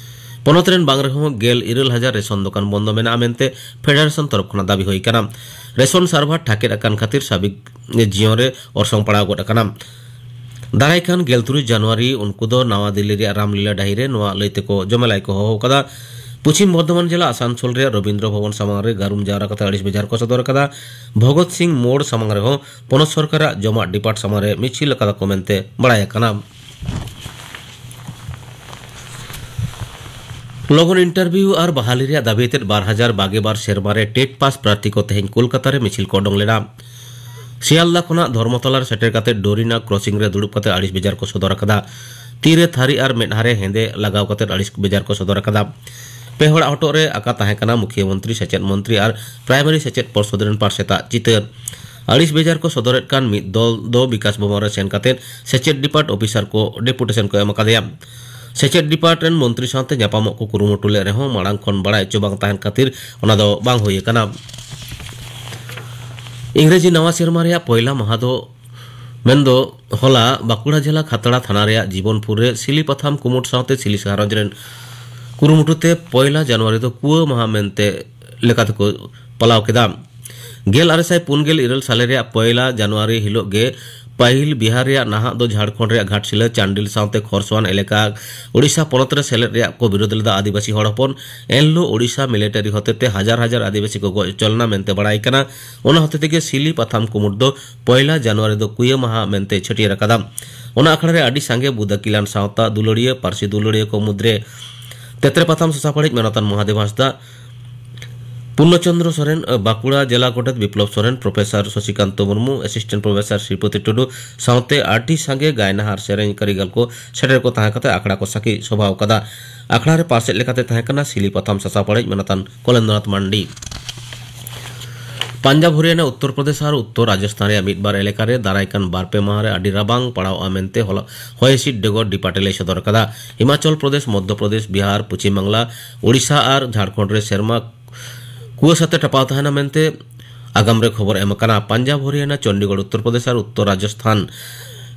ᱯᱚᱱᱚᱛ ᱨᱮᱱ ᱵᱟᱝ ᱨᱮᱦᱚᱸ ᱜᱮᱞ ᱤᱨᱟᱹᱞ ᱦᱟᱡᱟᱨ ᱨᱮᱥᱚᱱ ᱫᱚᱠᱟᱱ ᱵᱚᱱᱫᱚ ᱢᱮᱱᱟᱜᱼᱟ ᱢᱮᱱᱛᱮ ᱯᱷᱮᱰᱟᱨᱮᱥᱚᱱ ᱛᱚᱨᱚᱯ ᱠᱷᱚᱱᱟᱜ ᱫᱟᱹᱵᱤ ᱦᱩᱭ ᱟᱠᱟᱱᱟ᱾ ᱨᱮᱥᱚᱱ ᱥᱟᱨᱵᱷᱟᱨ ᱴᱷᱟᱠᱮᱫ ᱟᱠᱟᱱ ᱠᱷᱟᱹᱛᱤᱨ ᱥᱟᱵᱤᱠ ᱡᱤᱭᱚᱱ ᱨᱮ ᱚᱨᱥᱚᱝ ᱯᱟᱲᱟᱣ ᱜᱚᱫ ᱟᱠᱟᱱᱟ᱾ ᱫᱟᱨᱟᱭ ᱠᱟᱱ ᱜᱮᱞ ᱛᱩᱨᱩᱭ ᱡᱟᱱᱩᱣᱟᱨᱤ ᱩᱱᱠᱩ ᱫᱚ ᱱᱟᱣᱟ ᱫᱤᱞᱞᱤ ᱨᱮᱭᱟᱜ ᱨᱟᱢᱞᱤᱞᱟ ᱰᱟᱹᱦᱤ ᱨᱮ ᱱᱚᱣᱟ ᱞᱟᱹᱭ ᱛᱮᱠᱚ ᱡᱚᱢᱮᱞᱟᱭ ᱠᱚ ᱦᱚᱦᱚ ᱟᱠᱟᱫᱟ᱾ ᱯᱚᱪᱷᱤᱢ ᱵᱚᱨᱫᱷᱚᱢᱟᱱ ᱡᱮᱞᱟ ᱟᱥᱟᱱᱥᱳᱞ ᱨᱮᱭᱟᱜ ᱨᱚᱵᱤᱱᱫᱨᱚ ᱵᱷᱚᱵᱚᱱ ᱥᱟᱢᱟᱝ ᱨᱮ ᱜᱟᱹᱨᱩᱢ ᱡᱟᱣᱨᱟ ᱠᱟᱛᱮ ᱟᱹᱲᱤᱥ ᱵᱮᱡᱟᱨ ᱠᱚ ᱥᱚᱫᱚᱨ ᱟᱠᱟᱫᱟ᱾ ᱵᱷᱚᱜᱚᱛ ᱥᱤᱝ ᱢᱳᱲ ᱥᱟᱢᱟᱝ ᱨᱮᱦᱚᱸ ᱯᱚᱱᱚᱛ ᱥᱚᱨᱠᱟᱨᱟᱜ ᱡᱚᱢᱟᱜ ᱰᱤᱯᱟᱨᱴ ᱥᱟᱢᱟᱝ ᱨᱮ ᱢᱤᱪᱷᱤᱞ ᱟᱠᱟᱫᱟ ᱠᱚ ᱢᱮᱱᱛᱮ ᱵᱟᱲᱟᱭ ᱟᱠᱟᱱᱟ᱾ ᱞᱚᱜᱚᱱ ᱤᱱᱴᱟᱨᱵᱷᱤᱭᱩ ᱟᱨ ᱵᱟᱦᱟᱞᱤ ᱨᱮᱭᱟᱜ ᱫᱟᱹᱵᱤ ᱟᱛᱮᱫ ᱵᱟᱨ ᱦᱟᱡᱟᱨ ᱵᱟᱜᱮ ᱵᱟᱨ ᱥᱮᱨᱢᱟ ᱨᱮ ᱴᱮᱴ ᱯᱟᱥ ᱯᱨᱟᱨᱛᱷᱤ ᱠᱚ ᱛᱮᱦᱮᱧ ᱠᱳᱞᱠᱟᱛᱟ ᱨᱮ ᱢᱤᱪᱷᱤᱞ ᱠᱚ ᱚᱰᱚᱝ ᱞᱮᱱᱟ᱾ ᱥᱤᱭᱟᱞᱫᱟ ᱠᱷᱚᱱᱟᱜ ᱫᱷᱚᱨᱢᱚᱛᱚᱞᱟ ᱨᱮ ᱥᱮᱴᱮᱨ ᱠᱟᱛᱮ ᱰᱳᱨᱤᱱᱟ ᱠᱨᱚᱥᱤᱝ ᱨᱮ ᱫᱩᱲᱩᱵ ᱠᱟᱛᱮ ᱟᱹᱲᱤᱥ ᱵᱮᱡᱟᱨ ᱠᱚ ᱥᱚᱫᱚᱨ ᱟᱠᱟᱫᱟ᱾ ᱛᱤ ᱨᱮ ᱛᱷᱟᱹᱨᱤ ᱟᱨ ᱢᱮᱫᱦᱟ ᱨᱮ ᱦᱮᱸᱫᱮ ᱞᱟᱜᱟᱣ ᱠᱟᱛᱮ ᱟᱹᱲᱤᱥ ᱵᱮᱡᱟᱨ ᱠᱚ ᱥᱚᱫᱚᱨ ᱟᱠᱟᱫᱟ᱾ ᱯᱮ ᱦᱚᱲᱟᱜ ᱦᱚᱴᱚᱜ ᱨᱮ ᱟᱠᱟ ᱛᱟᱦᱮᱸ ᱠᱟᱱᱟ ᱢᱩᱠᱷᱤᱭᱟᱹ ᱢᱚᱱᱛᱨᱤ, ᱥᱮᱪᱮᱫ ᱢᱚᱱᱛᱨᱤ ᱟᱨ ᱯᱨᱟᱭᱢᱟᱨᱤ ᱥᱮᱪᱮᱫ ᱯᱚᱨᱥᱚᱫ ᱨᱮᱱ ᱯᱟᱨᱥᱮᱛᱟᱜ ᱪᱤᱛᱟᱹᱨ᱾ ᱟᱹᱲᱤᱥ ᱵᱮᱡᱟᱨ ᱠᱚ ᱥᱚᱫᱚᱨᱮᱫ ᱠᱟᱱ ᱢᱤᱫ ᱫᱚᱞ ᱫᱚ ᱵᱤᱠᱟᱥ ᱵᱷᱚᱵᱚᱱ ᱨᱮ ᱥᱮᱱ ᱠᱟᱛᱮ ᱥᱮᱪᱮᱫ ᱰᱤᱯᱟᱨᱴ ᱚᱯᱷᱤᱥᱟᱨ ᱠᱚ ᱰᱮᱯᱩᱴᱮᱥᱚᱱ ᱠᱚ ᱮᱢ ᱟᱠᱟᱫᱮᱭᱟ᱾ ᱥᱮᱪᱮᱫ ᱰᱤᱯᱟᱨᱴ ᱨᱮᱱ ᱢᱚᱱᱛᱨᱤ ᱥᱟᱶᱛᱮ ᱧᱟᱯᱟᱢᱚᱜ ᱠᱚ ᱠᱩᱨᱩᱢᱩᱴᱩ ᱞᱮᱫ ᱨᱮᱦᱚᱸ ᱢᱟᱲᱟᱝ ᱠᱷᱚᱱ ᱵᱟᱲᱟᱭ ᱦᱚᱪᱚ ᱵᱟᱝ ᱛᱟᱦᱮᱱ ᱠᱷᱟᱹᱛᱤᱨ ᱚᱱᱟ ᱫᱚ ᱵᱟᱝ ᱦᱩᱭ ᱟᱠᱟᱱᱟ᱾ ᱤᱝᱨᱮᱡᱤ ᱱᱟᱣᱟ ᱥᱮᱨᱢᱟ ᱨᱮᱭᱟᱜ ᱯᱚᱭᱞᱟ ᱢᱟᱦᱟ ᱫᱚ ᱢᱮᱱᱫᱚ ᱦᱚᱞᱟ ᱵᱟᱸᱠᱩᱲᱟ ᱡᱮᱞᱟ ᱠᱷᱟᱛᱲᱟ ᱛᱷᱟᱱᱟ ᱨᱮᱭᱟᱜ ᱡᱤᱵᱚᱱᱯᱩᱨ ᱨᱮ ᱥᱤᱞᱤ ᱯᱟᱛᱷᱟᱢ ᱠᱩᱢᱩᱴ ᱥᱟᱶᱛᱮ ᱥᱤᱞᱤ ᱜᱷᱟᱨᱚᱸᱡᱽ ᱨᱮᱱ ᱠᱩᱨᱩᱢᱩᱴᱩ ᱛᱮ ᱯᱚᱭᱞᱟ ᱡᱟᱱᱩᱣᱟᱨᱤ ᱫᱚ ᱠᱩᱣᱟᱹ ᱢᱟᱦᱟ ᱢᱮᱱᱛᱮ ᱞᱮᱠᱟᱛᱮᱠᱚ ᱯᱟᱞᱟᱣ ᱠᱮᱫᱟ᱾ ᱜᱮᱞ ᱟᱨᱮ ᱥᱟᱭ ᱯᱩᱱ ᱜᱮᱞ ᱤᱨᱟᱹᱞ ᱥᱟᱞᱮ ᱨᱮᱭᱟᱜ ᱯᱚᱭᱞᱟ ᱡᱟᱱᱩᱣᱟᱨᱤ ᱦᱤᱞᱳᱜ ᱜᱮ ᱯᱟᱹᱦᱤᱞ ᱵᱤᱦᱟᱨ ᱨᱮᱭᱟᱜ ᱱᱟᱦᱟᱜ ᱫᱚ ᱡᱷᱟᱲᱠᱷᱚᱸᱰ ᱨᱮᱭᱟᱜ ᱜᱷᱟᱴᱥᱤᱞᱟᱹ ᱪᱟᱱᱰᱤᱞ ᱥᱟᱶᱛᱮ ᱠᱷᱚᱨᱥᱚᱣᱟᱱ ᱮᱞᱟᱠᱟ ᱳᱰᱤᱥᱟ ᱯᱚᱱᱚᱛ ᱨᱮ ᱥᱮᱞᱮᱫ ᱨᱮᱭᱟᱜ ᱠᱚ ᱵᱤᱨᱳᱫ ᱞᱮᱫᱟ ᱟᱹᱫᱤᱵᱟᱹᱥᱤ ᱦᱚᱲ ᱦᱚᱯᱚᱱ᱾ ᱮᱱᱦᱤᱞᱳᱜ ᱳᱰᱤᱥᱟ ᱢᱤᱞᱤᱴᱟᱨᱤ ᱦᱚᱛᱮᱛᱮ ᱦᱟᱡᱟᱨ ᱦᱟᱡᱟᱨ ᱟᱹᱫᱤᱵᱟᱹᱥᱤ ᱠᱚ ᱜᱚᱡ ᱦᱚᱪᱚ ᱞᱮᱱᱟ ᱢᱮᱱᱛᱮ ᱵᱟᱲᱟᱭ ᱠᱟᱱᱟ᱾ ᱚᱱᱟ ᱦᱚᱛᱮ ᱛᱮᱜᱮ ᱥᱤᱞᱤ ᱯᱟᱛᱷᱟᱢ ᱠᱩᱢᱩᱴ ᱫᱚ ᱯᱚᱭᱞᱟ ᱡᱟᱱᱩᱣᱟᱨᱤ ᱫᱚ ᱠᱩᱭᱟᱹ ᱢᱟᱦᱟ ᱢᱮᱱᱛᱮ ᱪᱷᱟᱹᱴᱭᱟᱹᱨ ᱟᱠᱟᱫᱟ᱾ ᱚᱱᱟ ᱟᱠᱷᱲᱟ ᱨᱮ ᱟᱹᱰᱤ ᱥᱟᱸᱜᱮ ᱵᱩᱫ ᱟᱹᱠᱤᱞᱟᱱ ᱥᱟᱶᱛᱟ ᱫᱩᱞᱟᱹᱲᱤᱭᱟᱹ, ᱯᱟᱹᱨᱥᱤ ᱫᱩᱞᱟᱹᱲᱤᱭᱟᱹ ᱠᱚ ᱢᱩᱫᱽᱨᱮ ᱛᱮᱛᱨᱮ ᱯᱟᱛᱷᱟᱢ ᱥᱟᱥᱟᱯᱟᱲᱤᱡ ᱢᱟᱱᱚᱛᱟᱱ ᱢᱚᱦᱟᱫᱮᱵ ᱦᱟᱸᱥᱫᱟ, ᱯᱩᱨᱱᱚ ᱪᱚᱱᱫᱨᱚ ᱥᱚᱨᱮᱱ, ᱵᱟᱸᱠᱩᱲᱟ ᱡᱮᱞᱟ ᱜᱚᱰᱮᱛ Biplob Soren, professor Sosikanto Murmu, assistant professor Sripoti Tudu ᱥᱟᱶᱛᱮ ᱟᱹᱰᱤ ᱥᱟᱸᱜᱮ ᱜᱟᱭᱱᱟᱦᱟᱨ ᱥᱮᱨᱮᱧ ᱠᱟᱹᱨᱤᱜᱚᱞ ᱠᱚ ᱥᱮᱴᱮᱨ ᱠᱚ ᱛᱟᱦᱮᱸ ᱠᱟᱛᱮ ᱟᱠᱷᱲᱟ ᱠᱚ ᱥᱟᱹᱠᱷᱤ ᱥᱚᱵᱷᱟᱣ ᱠᱟᱫᱟ᱾ ᱟᱠᱷᱲᱟ ᱨᱮ ᱯᱟᱨᱥᱮᱫ ᱞᱮᱠᱟᱛᱮ ᱛᱟᱦᱮᱸ ᱠᱟᱱᱟ ᱥᱤᱞᱤ ᱯᱟᱛᱷᱟᱢ ᱥᱟᱥᱟᱯᱟᱲᱤᱡ ᱢᱟᱱᱚᱛᱟᱱ ᱠᱚᱞᱮᱱᱫᱨᱚᱱᱟᱛᱷ ᱢᱟᱱᱰᱤ᱾ ᱯᱟᱧᱡᱟᱵ, ᱦᱚᱨᱤᱭᱟᱱᱟ, ᱩᱛᱛᱚᱨ ᱯᱨᱚᱫᱮᱥ ᱟᱨ ᱩᱛᱛᱚᱨ ᱨᱟᱡᱚᱥᱛᱷᱟᱱ ᱨᱮᱭᱟᱜ ᱢᱤᱫ ᱵᱟᱨ ᱮᱞᱟᱠᱟ ᱨᱮ ᱫᱟᱨᱟᱭ ᱠᱟᱱ ᱵᱟᱨ ᱯᱮ ᱢᱟᱦᱟ ᱨᱮ ᱟᱹᱰᱤ ᱨᱟᱵᱟᱝ ᱯᱟᱲᱟᱣᱜᱼᱟ ᱢᱮᱱᱛᱮ ᱦᱚᱞᱟ ᱦᱚᱭ ᱦᱤᱸᱥᱤᱫ ᱰᱮᱜᱚᱨ ᱰᱤᱯᱟᱨᱴ ᱮ ᱞᱟᱹᱭ ᱥᱚᱫᱚᱨ ᱟᱠᱟᱫᱟ᱾ ᱦᱤᱢᱟᱪᱚᱞ ᱯᱨᱚᱫᱮᱥ, ᱢᱚᱫᱽᱫᱷᱚ ᱯᱨᱚᱫᱮᱥ, ᱵᱤᱦᱟᱨ, ᱯᱚᱪᱷᱤᱢ ᱵᱟᱝᱞᱟ, ᱳᱰᱤᱥᱟ ᱟᱨ ᱡᱷᱟᱲᱠᱷᱚᱸᱰ ᱨᱮ ᱥᱮᱨᱢᱟ ᱠᱩᱣᱟᱹᱥᱟᱛᱮ ᱴᱟᱯᱟᱣ ᱛᱟᱦᱮᱱᱟ ᱢᱮᱱᱛᱮ ᱟᱜᱟᱢ ᱨᱮ ᱠᱷᱚᱵᱚᱨ ᱮᱢ ᱟᱠᱟᱱᱟ᱾ ᱯᱟᱧᱡᱟᱵ, ᱦᱚᱨᱤᱭᱟᱱᱟ, ᱪᱚᱱᱰᱤᱜᱚᱲ, ᱩᱛᱛᱚᱨ ᱯᱨᱚᱫᱮᱥ ᱟᱨ ᱩᱛᱛᱚᱨ ᱨᱟᱡᱚᱥᱛᱷᱟᱱ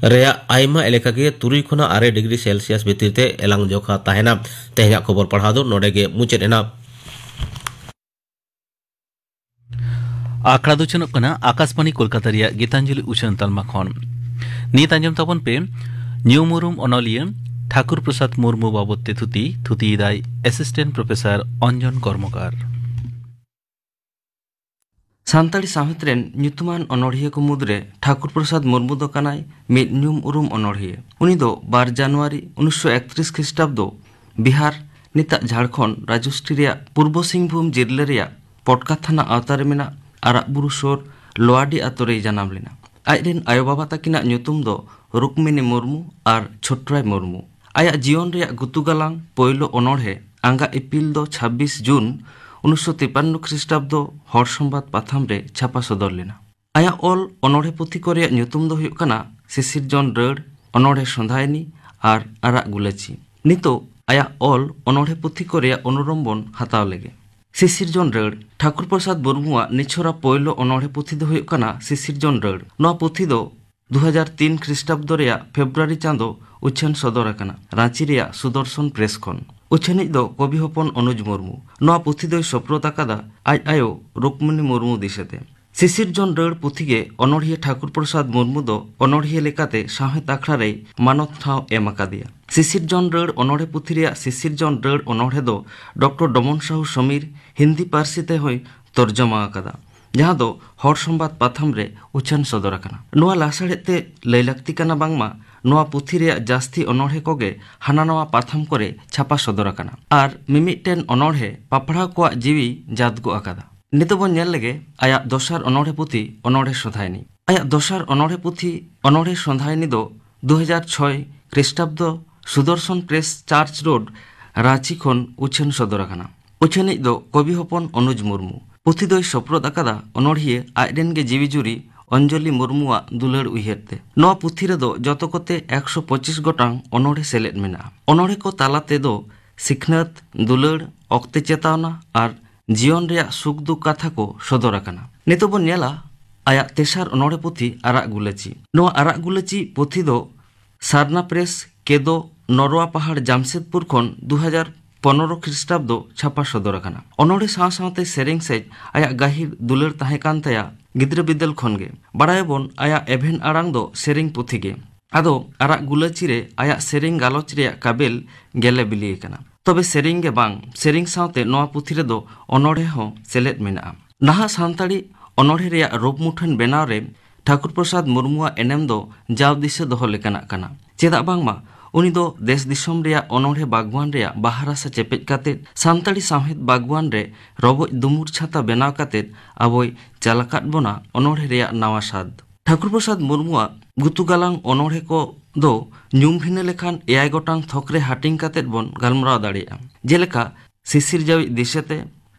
ᱨᱮᱭᱟᱜ ᱟᱭᱢᱟ ᱮᱞᱟᱠᱟ ᱜᱮ ᱛᱩᱨᱩᱭ ᱠᱷᱚᱱᱟᱜ ᱟᱨᱮ ᱰᱤᱜᱽᱨᱤ ᱥᱮᱞᱥᱤᱭᱟᱥ ᱵᱷᱤᱛᱤᱨ ᱛᱮ ᱮᱞᱟᱝ ᱡᱚᱠᱷᱟ ᱛᱟᱦᱮᱱᱟ᱾ ᱛᱮᱦᱮᱧᱟᱜ ᱠᱷᱚᱵᱚᱨ ᱯᱟᱲᱦᱟᱣ ᱫᱚ ᱱᱚᱰᱮ ᱜᱮ ᱢᱩᱪᱟᱹᱫ ᱮᱱᱟ᱾ ᱟᱠᱷᱲᱟ ᱫᱚ ᱪᱮᱱᱚᱜ ᱠᱟᱱᱟ ᱟᱠᱟᱥᱵᱟᱬᱤ ᱠᱳᱞᱠᱟᱛᱟ ᱨᱮᱭᱟᱜ ᱜᱤᱛᱟᱧᱡᱚᱞᱤ ᱩᱪᱷᱟᱹᱱ ᱛᱟᱞᱢᱟ ᱠᱷᱚᱱ᱾ ᱱᱤᱛ ᱟᱸᱡᱚᱢ ᱛᱟᱵᱚᱱ ᱯᱮ ᱧᱩᱢ ᱩᱨᱩᱢ ᱚᱱᱚᱞᱤᱭᱟᱹ ᱴᱷᱟᱠᱩᱨ ᱯᱨᱚᱥᱟᱫᱽ ᱢᱩᱨᱢᱩ ᱵᱟᱵᱚᱛ ᱛᱮ ᱛᱷᱩᱛᱤ, ᱛᱷᱩᱛᱤᱭᱮᱫᱟᱭ ᱮᱥᱤᱥᱴᱮᱱᱴ ᱯᱨᱚᱯᱷᱮᱥᱚᱨ ᱚᱧᱡᱚᱱ ᱠᱚᱨᱢᱚᱠᱟᱨ᱾ ᱥᱟᱱᱛᱟᱲᱤ ᱥᱟᱶᱦᱮᱫ ᱨᱮᱱ ᱧᱩᱛᱩᱢᱟᱱ ᱚᱱᱚᱬᱦᱤᱭᱟᱹ ᱠᱚ ᱢᱩᱫᱽᱨᱮ ᱴᱷᱟᱠᱩᱨ ᱯᱨᱚᱥᱟᱫᱽ ᱢᱩᱨᱢᱩ ᱫᱚ ᱠᱟᱱᱟᱭ ᱢᱤᱫ ᱧᱩᱢ ᱩᱨᱩᱢ ᱚᱱᱚᱬᱦᱤᱭᱟᱹ᱾ ᱩᱱᱤ ᱫᱚ ᱵᱟᱨ ᱡᱟᱱᱩᱣᱟᱨᱤ ᱩᱱᱤᱥᱥᱚ ᱮᱠᱛᱨᱤᱥ ᱠᱷᱨᱤᱥᱴᱟᱵᱫᱚ ᱵᱤᱦᱟᱨ, ᱱᱤᱛᱟᱜ ᱡᱷᱟᱲᱠᱷᱚᱸᱰ ᱨᱟᱡᱚᱥᱴᱨᱤ ᱨᱮᱭᱟᱜ ᱯᱩᱨᱵᱚ ᱥᱤᱝᱵᱷᱩᱢ ᱡᱤᱨᱞᱟᱹ ᱨᱮᱭᱟᱜ ᱯᱚᱴᱠᱟ ᱛᱷᱟᱱᱟ ᱟᱣᱛᱟ ᱨᱮ ᱢᱮᱱᱟᱜ ᱟᱨᱟᱜ ᱵᱩᱨᱩ ᱥᱳᱨ ᱞᱳᱣᱟᱰᱤ ᱟᱛᱳ ᱨᱮᱭ ᱡᱟᱱᱟᱢ ᱞᱮᱱᱟ᱾ ᱟᱡ ᱨᱮᱱ ᱟᱭᱳᱼᱵᱟᱵᱟ ᱛᱟᱹᱠᱤᱱᱟᱜ ᱧᱩᱛᱩᱢ ᱫᱚ ᱨᱩᱠᱢᱤᱱᱤ ᱢᱩᱨᱢᱩ ᱟᱨ ᱪᱷᱳᱴᱨᱟᱭ ᱢᱩᱨᱢᱩ᱾ ᱟᱭᱟᱜ ᱡᱤᱭᱚᱱ ᱨᱮᱭᱟᱜ ᱜᱩᱛᱩ ᱜᱟᱞᱟᱝ ᱯᱳᱭᱞᱳ ᱚᱱᱚᱬᱦᱮ ᱟᱸᱜᱟ ᱤᱯᱤᱞ ᱫᱚ ᱪᱷᱟᱵᱵᱤᱥ ᱡᱩᱱ ᱩᱱᱤᱥᱥᱚ ᱛᱤᱯᱟᱱᱱᱚ ᱠᱷᱨᱤᱥᱴᱟᱵᱫᱚ ᱦᱚᱲ ᱥᱚᱢᱵᱟᱫ ᱯᱟᱛᱷᱟᱢ ᱨᱮ ᱪᱷᱟᱯᱟ ᱥᱚᱫᱚᱨ ᱞᱮᱱᱟ᱾ ᱟᱭᱟᱜ ᱚᱞ ᱚᱱᱚᱬᱦᱮ ᱯᱩᱛᱷᱤ ᱠᱚ ᱨᱮᱭᱟᱜ ᱧᱩᱛᱩᱢ ᱫᱚ ᱦᱩᱭᱩᱜ ᱠᱟᱱᱟ ᱥᱤᱥᱤᱨᱡᱚᱱ ᱨᱟᱹᱲ, ᱚᱱᱚᱬᱦᱮ ᱥᱚᱸᱫᱷᱟᱭᱱᱤ ᱟᱨ ᱟᱨᱟᱜ ᱜᱩᱞᱟᱹᱪᱤ᱾ ᱱᱤᱛᱚᱜ ᱟᱭᱟᱜ ᱚᱞ ᱚᱱᱚᱬᱦᱮ ᱯᱩᱛᱷᱤ ᱠᱚ ᱨᱮᱭᱟᱜ ᱚᱱᱩᱨᱚᱢ ᱵᱚᱱ ᱦᱟᱛᱟᱣ ᱞᱮᱜᱮ᱾ ᱥᱤᱥᱤᱨᱡᱚᱱ ᱨᱟᱹᱲ᱾ ᱴᱷᱟᱠᱩᱨ ᱯᱨᱚᱥᱟᱫᱽ ᱢᱩᱨᱢᱩᱣᱟᱜ ᱱᱤᱪᱷᱚᱨᱟ ᱯᱳᱭᱞᱳ ᱚᱱᱚᱬᱦᱮ ᱯᱩᱛᱷᱤ ᱫᱚ ᱦᱩᱭᱩᱜ ᱠᱟᱱᱟ ᱥᱤᱥᱤᱨᱡᱚᱱ ᱨᱟᱹᱲ᱾ ᱱᱚᱣᱟ ᱯᱩᱛᱷᱤ ᱫᱚ ᱫᱩ ᱦᱟᱡᱟᱨ ᱛᱤᱱ ᱠᱷᱨᱤᱥᱴᱟᱵᱫᱚ ᱨᱮᱭᱟᱜ ᱯᱷᱮᱵᱽᱨᱩᱣᱟᱨᱤ ᱪᱟᱸᱫᱚ ᱩᱪᱷᱟᱹᱱ ᱥᱚᱫᱚᱨ ᱟᱠᱟᱱᱟ, ᱨᱟᱸᱪᱤ ᱨᱮᱭᱟᱜ ᱥᱩᱫᱚᱨᱥᱚᱱ ᱯᱨᱮᱥ ᱠᱷᱚᱱ᱾ ᱩᱪᱷᱟᱹᱱᱤᱡ ᱫᱚ ᱠᱚᱵᱤ ᱦᱚᱯᱚᱱ ᱚᱱᱩᱡᱽ ᱢᱩᱨᱢᱩ᱾ ᱱᱚᱣᱟ ᱯᱩᱛᱷᱤ ᱫᱚᱭ ᱥᱚᱯᱨᱚᱫ ᱟᱠᱟᱫᱟ ᱟᱡ ᱟᱭᱳ ᱨᱩᱠᱢᱚᱱᱤ ᱢᱩᱨᱢᱩ ᱫᱤᱥᱟᱹᱛᱮ᱾ ᱥᱤᱥᱤᱨᱡᱚᱱ ᱨᱟᱹᱲ ᱯᱩᱛᱷᱤ ᱜᱮ ᱚᱱᱚᱬᱦᱤᱭᱟᱹ ᱴᱷᱟᱠᱩᱨ ᱯᱨᱚᱥᱟᱫᱽ ᱢᱩᱨᱢᱩ ᱫᱚ ᱚᱱᱚᱬᱦᱤᱭᱟᱹ ᱞᱮᱠᱟᱛᱮ ᱥᱟᱶᱦᱮᱫ ᱟᱠᱷᱲᱟ ᱨᱮᱭ ᱢᱟᱱᱚᱛ ᱴᱷᱟᱶ ᱮᱢ ᱟᱠᱟᱫᱮᱭᱟ᱾ ᱥᱤᱥᱤᱨᱡᱚᱱ ᱨᱟᱹᱲ ᱚᱱᱚᱬᱦᱮ ᱯᱩᱛᱷᱤ ᱨᱮᱭᱟᱜ ᱥᱤᱥᱤᱨᱡᱚᱱ ᱨᱟᱹᱲ ᱚᱱᱚᱬᱦᱮ ᱫᱚ ᱰᱚᱠᱴᱚᱨ ᱰᱚᱢᱚᱱ ᱥᱟᱦᱩ ᱥᱚᱢᱤᱨ ᱦᱤᱱᱫᱤ ᱯᱟᱹᱨᱥᱤ ᱛᱮᱦᱚᱸᱭ ᱛᱚᱨᱡᱚᱢᱟ ᱟᱠᱟᱫᱟ, ᱡᱟᱦᱟᱸ ᱫᱚ ᱦᱚᱲ ᱥᱚᱢᱵᱟᱫ ᱯᱟᱛᱷᱟᱢ ᱨᱮ ᱩᱪᱷᱟᱹᱱ ᱥᱚᱫᱚᱨ ᱟᱠᱟᱱᱟ᱾ ᱱᱚᱣᱟ ᱞᱟᱥᱟᱲᱦᱮᱫ ᱛᱮ ᱞᱟᱹᱭ ᱞᱟᱹᱠᱛᱤ ᱠᱟᱱᱟ ᱵᱟᱝᱢᱟ ᱱᱚᱣᱟ ᱯᱩᱛᱷᱤ ᱨᱮᱭᱟᱜ ᱡᱟᱹᱥᱛᱤ ᱚᱱᱚᱬᱦᱮ ᱠᱚᱜᱮ ᱦᱟᱱᱟ ᱱᱟᱣᱟ ᱯᱟᱛᱷᱟᱢ ᱠᱚᱨᱮ ᱪᱷᱟᱯᱟ ᱥᱚᱫᱚᱨ ᱟᱠᱟᱱᱟ ᱟᱨ ᱢᱤᱢᱤᱫᱴᱮᱱ ᱚᱱᱚᱬᱦᱮ ᱯᱟᱯᱲᱟᱣ ᱠᱚᱣᱟᱜ ᱡᱤᱣᱤ ᱡᱟᱫ ᱜᱚᱜ ᱟᱠᱟᱫᱟ᱾ ᱱᱤᱛᱚᱜ ᱵᱚᱱ ᱧᱮᱞ ᱞᱮᱜᱮ ᱟᱭᱟᱜ ᱫᱚᱥᱟᱨ ᱚᱱᱚᱬᱦᱮ ᱯᱩᱛᱷᱤ ᱚᱱᱚᱬᱦᱮ ᱥᱚᱸᱫᱷᱟᱭᱱᱤ᱾ ᱟᱭᱟᱜ ᱫᱚᱥᱟᱨ ᱚᱱᱚᱬᱦᱮ ᱯᱩᱛᱷᱤ ᱚᱱᱚᱬᱦᱮ ᱥᱚᱸᱫᱷᱟᱭᱱᱤ ᱫᱚ ᱫᱩ ᱦᱟᱡᱟᱨ ᱪᱷᱚᱭ ᱠᱷᱨᱤᱥᱴᱟᱵᱫᱚ Sudorson press church road, Ranchi ᱠᱷᱚᱱ ᱩᱪᱷᱟᱹᱱ ᱥᱚᱫᱚᱨ ᱟᱠᱟᱱᱟ᱾ ᱩᱪᱷᱟᱹᱱᱤᱡ ᱫᱚ ᱠᱚᱵᱤ ᱦᱚᱯᱚᱱ ᱚᱱᱩᱡᱽ ᱢᱩᱨᱢᱩ᱾ ᱯᱩᱛᱷᱤ ᱫᱚᱭ ᱥᱚᱯᱨᱚᱫ ᱟᱠᱟᱫᱟ ᱚᱱᱚᱬᱦᱤᱭᱟᱹ ᱟᱡ ᱨᱮᱱ ᱜᱮ ᱡᱤᱣᱤ ᱡᱩᱨᱤ ᱚᱧᱡᱚᱞᱤ ᱢᱩᱨᱢᱩᱣᱟᱜ ᱫᱩᱞᱟᱹᱲ ᱩᱭᱦᱟᱹᱨ ᱛᱮ᱾ ᱱᱚᱣᱟ ᱯᱩᱛᱷᱤ ᱨᱮᱫᱚ ᱡᱚᱛᱚ ᱠᱚᱛᱮ ᱮᱠᱥᱚ ᱯᱚᱸᱪᱤᱥ ᱜᱚᱴᱟᱝ ᱚᱱᱚᱬᱦᱮ ᱥᱮᱞᱮᱫ ᱢᱮᱱᱟᱜᱼᱟ᱾ ᱚᱱᱚᱬᱦᱮ ᱠᱚ ᱛᱟᱞᱟ ᱛᱮᱫᱚ ᱥᱤᱠᱷᱱᱟᱹᱛ, ᱫᱩᱞᱟᱹᱲ, ᱚᱠᱛᱮ ᱪᱮᱛᱟᱣᱱᱟ ᱟᱨ ᱡᱤᱭᱚᱱ ᱨᱮᱭᱟᱜ ᱥᱩᱠ ᱫᱩᱠ ᱠᱟᱛᱷᱟ ᱠᱚ ᱥᱚᱫᱚᱨ ᱟᱠᱟᱱᱟ᱾ ᱱᱤᱛᱚᱜ ᱵᱚᱱ ᱧᱮᱞᱟ ᱟᱭᱟᱜ ᱛᱮᱥᱟᱨ ᱚᱱᱚᱬᱦᱮ ᱯᱩᱛᱷᱤ ᱟᱨᱟᱜ ᱜᱩᱞᱟᱹᱪᱤ᱾ ᱱᱚᱣᱟ ᱟᱨᱟᱜ ᱜᱩᱞᱟᱹᱪᱤ ᱯᱩᱛᱷᱤ ᱫᱚ ᱥᱟᱨᱱᱟ ᱯᱨᱮᱥ, ᱠᱮᱫᱳ, ᱱᱚᱨᱣᱟ ᱯᱟᱦᱟᱲ, ᱡᱟᱢᱥᱮᱫᱽᱯᱩᱨ ᱠᱷᱚᱱ ᱫᱩ ᱦᱟᱡᱟᱨ ᱯᱚᱱᱨᱚ ᱠᱷᱨᱤᱥᱴᱟᱵᱫᱚ ᱪᱷᱟᱯᱟ ᱥᱚᱫᱚᱨ ᱟᱠᱟᱱᱟ᱾ ᱚᱱᱚᱬᱦᱮ ᱥᱟᱶ ᱥᱟᱶᱛᱮ ᱥᱮᱨᱮᱧ ᱥᱮᱫ ᱟᱭᱟᱜ ᱜᱟᱹᱦᱤᱨ ᱫᱩᱞᱟᱹᱲ ᱛᱟᱦᱮᱸ ᱠᱟᱱ ᱛᱟᱭᱟ ᱜᱤᱫᱽᱨᱟᱹ ᱵᱤᱫᱟᱹᱞ ᱠᱷᱚᱱ ᱜᱮ᱾ ᱵᱟᱲᱟᱭᱟᱵᱚᱱ, ᱟᱭᱟᱜ ᱮᱵᱷᱮᱱ ᱟᱲᱟᱝ ᱫᱚ ᱥᱮᱨᱮᱧ ᱯᱩᱛᱷᱤ ᱜᱮ᱾ ᱟᱫᱚ ᱟᱨᱟᱜ ᱜᱩᱞᱟᱹᱪᱤ ᱨᱮ ᱟᱭᱟᱜ ᱥᱮᱨᱮᱧ ᱜᱟᱞᱚᱪ ᱨᱮᱭᱟᱜ ᱠᱟᱵᱮᱞ ᱜᱮᱞᱮ ᱵᱤᱞᱤ ᱟᱠᱟᱱᱟ᱾ ᱛᱚᱵᱮ ᱥᱮᱨᱮᱧ ᱜᱮ ᱵᱟᱝ, ᱥᱮᱨᱮᱧ ᱥᱟᱶᱛᱮ ᱱᱚᱣᱟ ᱯᱩᱛᱷᱤ ᱨᱮᱫᱚ ᱚᱱᱚᱬᱦᱮ ᱦᱚᱸ ᱥᱮᱞᱮᱫ ᱢᱮᱱᱟᱜᱼᱟ᱾ ᱱᱟᱦᱟᱜ ᱥᱟᱱᱛᱟᱲᱤ ᱚᱱᱚᱬᱦᱮ ᱨᱮᱭᱟᱜ ᱨᱩᱯ ᱢᱩᱴᱷᱟᱹᱱ ᱵᱮᱱᱟᱣ ᱨᱮ ᱴᱷᱟᱹᱠᱩᱨ ᱯᱨᱚᱥᱟᱫᱽ ᱢᱩᱨᱢᱩᱣᱟᱜ ᱮᱱᱮᱢ ᱫᱚ ᱡᱟᱣ ᱫᱤᱥᱟᱹ ᱫᱚᱦᱚ ᱞᱮᱠᱟᱱᱟᱜ ᱠᱟᱱᱟ᱾ ᱪᱮᱫᱟᱜ ᱵᱟᱝᱢᱟ ᱩᱱᱤ ᱫᱚ ᱫᱮᱥ ᱫᱤᱥᱚᱢ ᱨᱮᱭᱟᱜ ᱚᱱᱚᱬᱦᱮ ᱵᱟᱜᱽᱣᱟᱱ ᱨᱮᱭᱟᱜ ᱵᱟᱦᱟ ᱨᱟᱥᱟ ᱪᱮᱯᱮᱡ ᱠᱟᱛᱮ ᱥᱟᱱᱛᱟᱲᱤ ᱥᱟᱶᱦᱮᱫ ᱵᱟᱜᱽᱣᱟᱱ ᱨᱮ ᱨᱚᱵᱚᱡ ᱫᱩᱢᱩᱨ ᱪᱷᱟᱛᱟ ᱵᱮᱱᱟᱣ ᱠᱟᱛᱮ ᱟᱵᱚᱭ ᱪᱟᱞ ᱟᱠᱟᱫ ᱵᱚᱱᱟ ᱚᱱᱚᱬᱦᱮ ᱨᱮᱭᱟᱜ ᱱᱟᱣᱟ ᱥᱟᱫ᱾ ᱴᱷᱟᱹᱠᱩᱨ ᱯᱨᱚᱥᱟᱫᱽ ᱢᱩᱨᱢᱩᱣᱟᱜ ᱜᱩᱛᱩ ᱜᱟᱞᱟᱝ ᱚᱱᱚᱬᱦᱮ ᱠᱚ ᱫᱚ ᱧᱩᱢ ᱵᱷᱤᱱᱟᱹ ᱞᱮᱠᱷᱟᱱ ᱮᱭᱟᱭ ᱜᱚᱴᱟᱝ ᱛᱷᱚᱠ ᱨᱮ ᱦᱟᱹᱴᱤᱧ ᱠᱟᱛᱮ ᱵᱚᱱ ᱜᱟᱞᱢᱟᱨᱟᱣ ᱫᱟᱲᱮᱭᱟᱜᱼᱟ, ᱡᱮᱞᱮᱠᱟ ᱥᱤᱥᱤᱨᱡᱟᱣᱤᱡ ᱫᱤᱥᱟᱹᱛᱮ,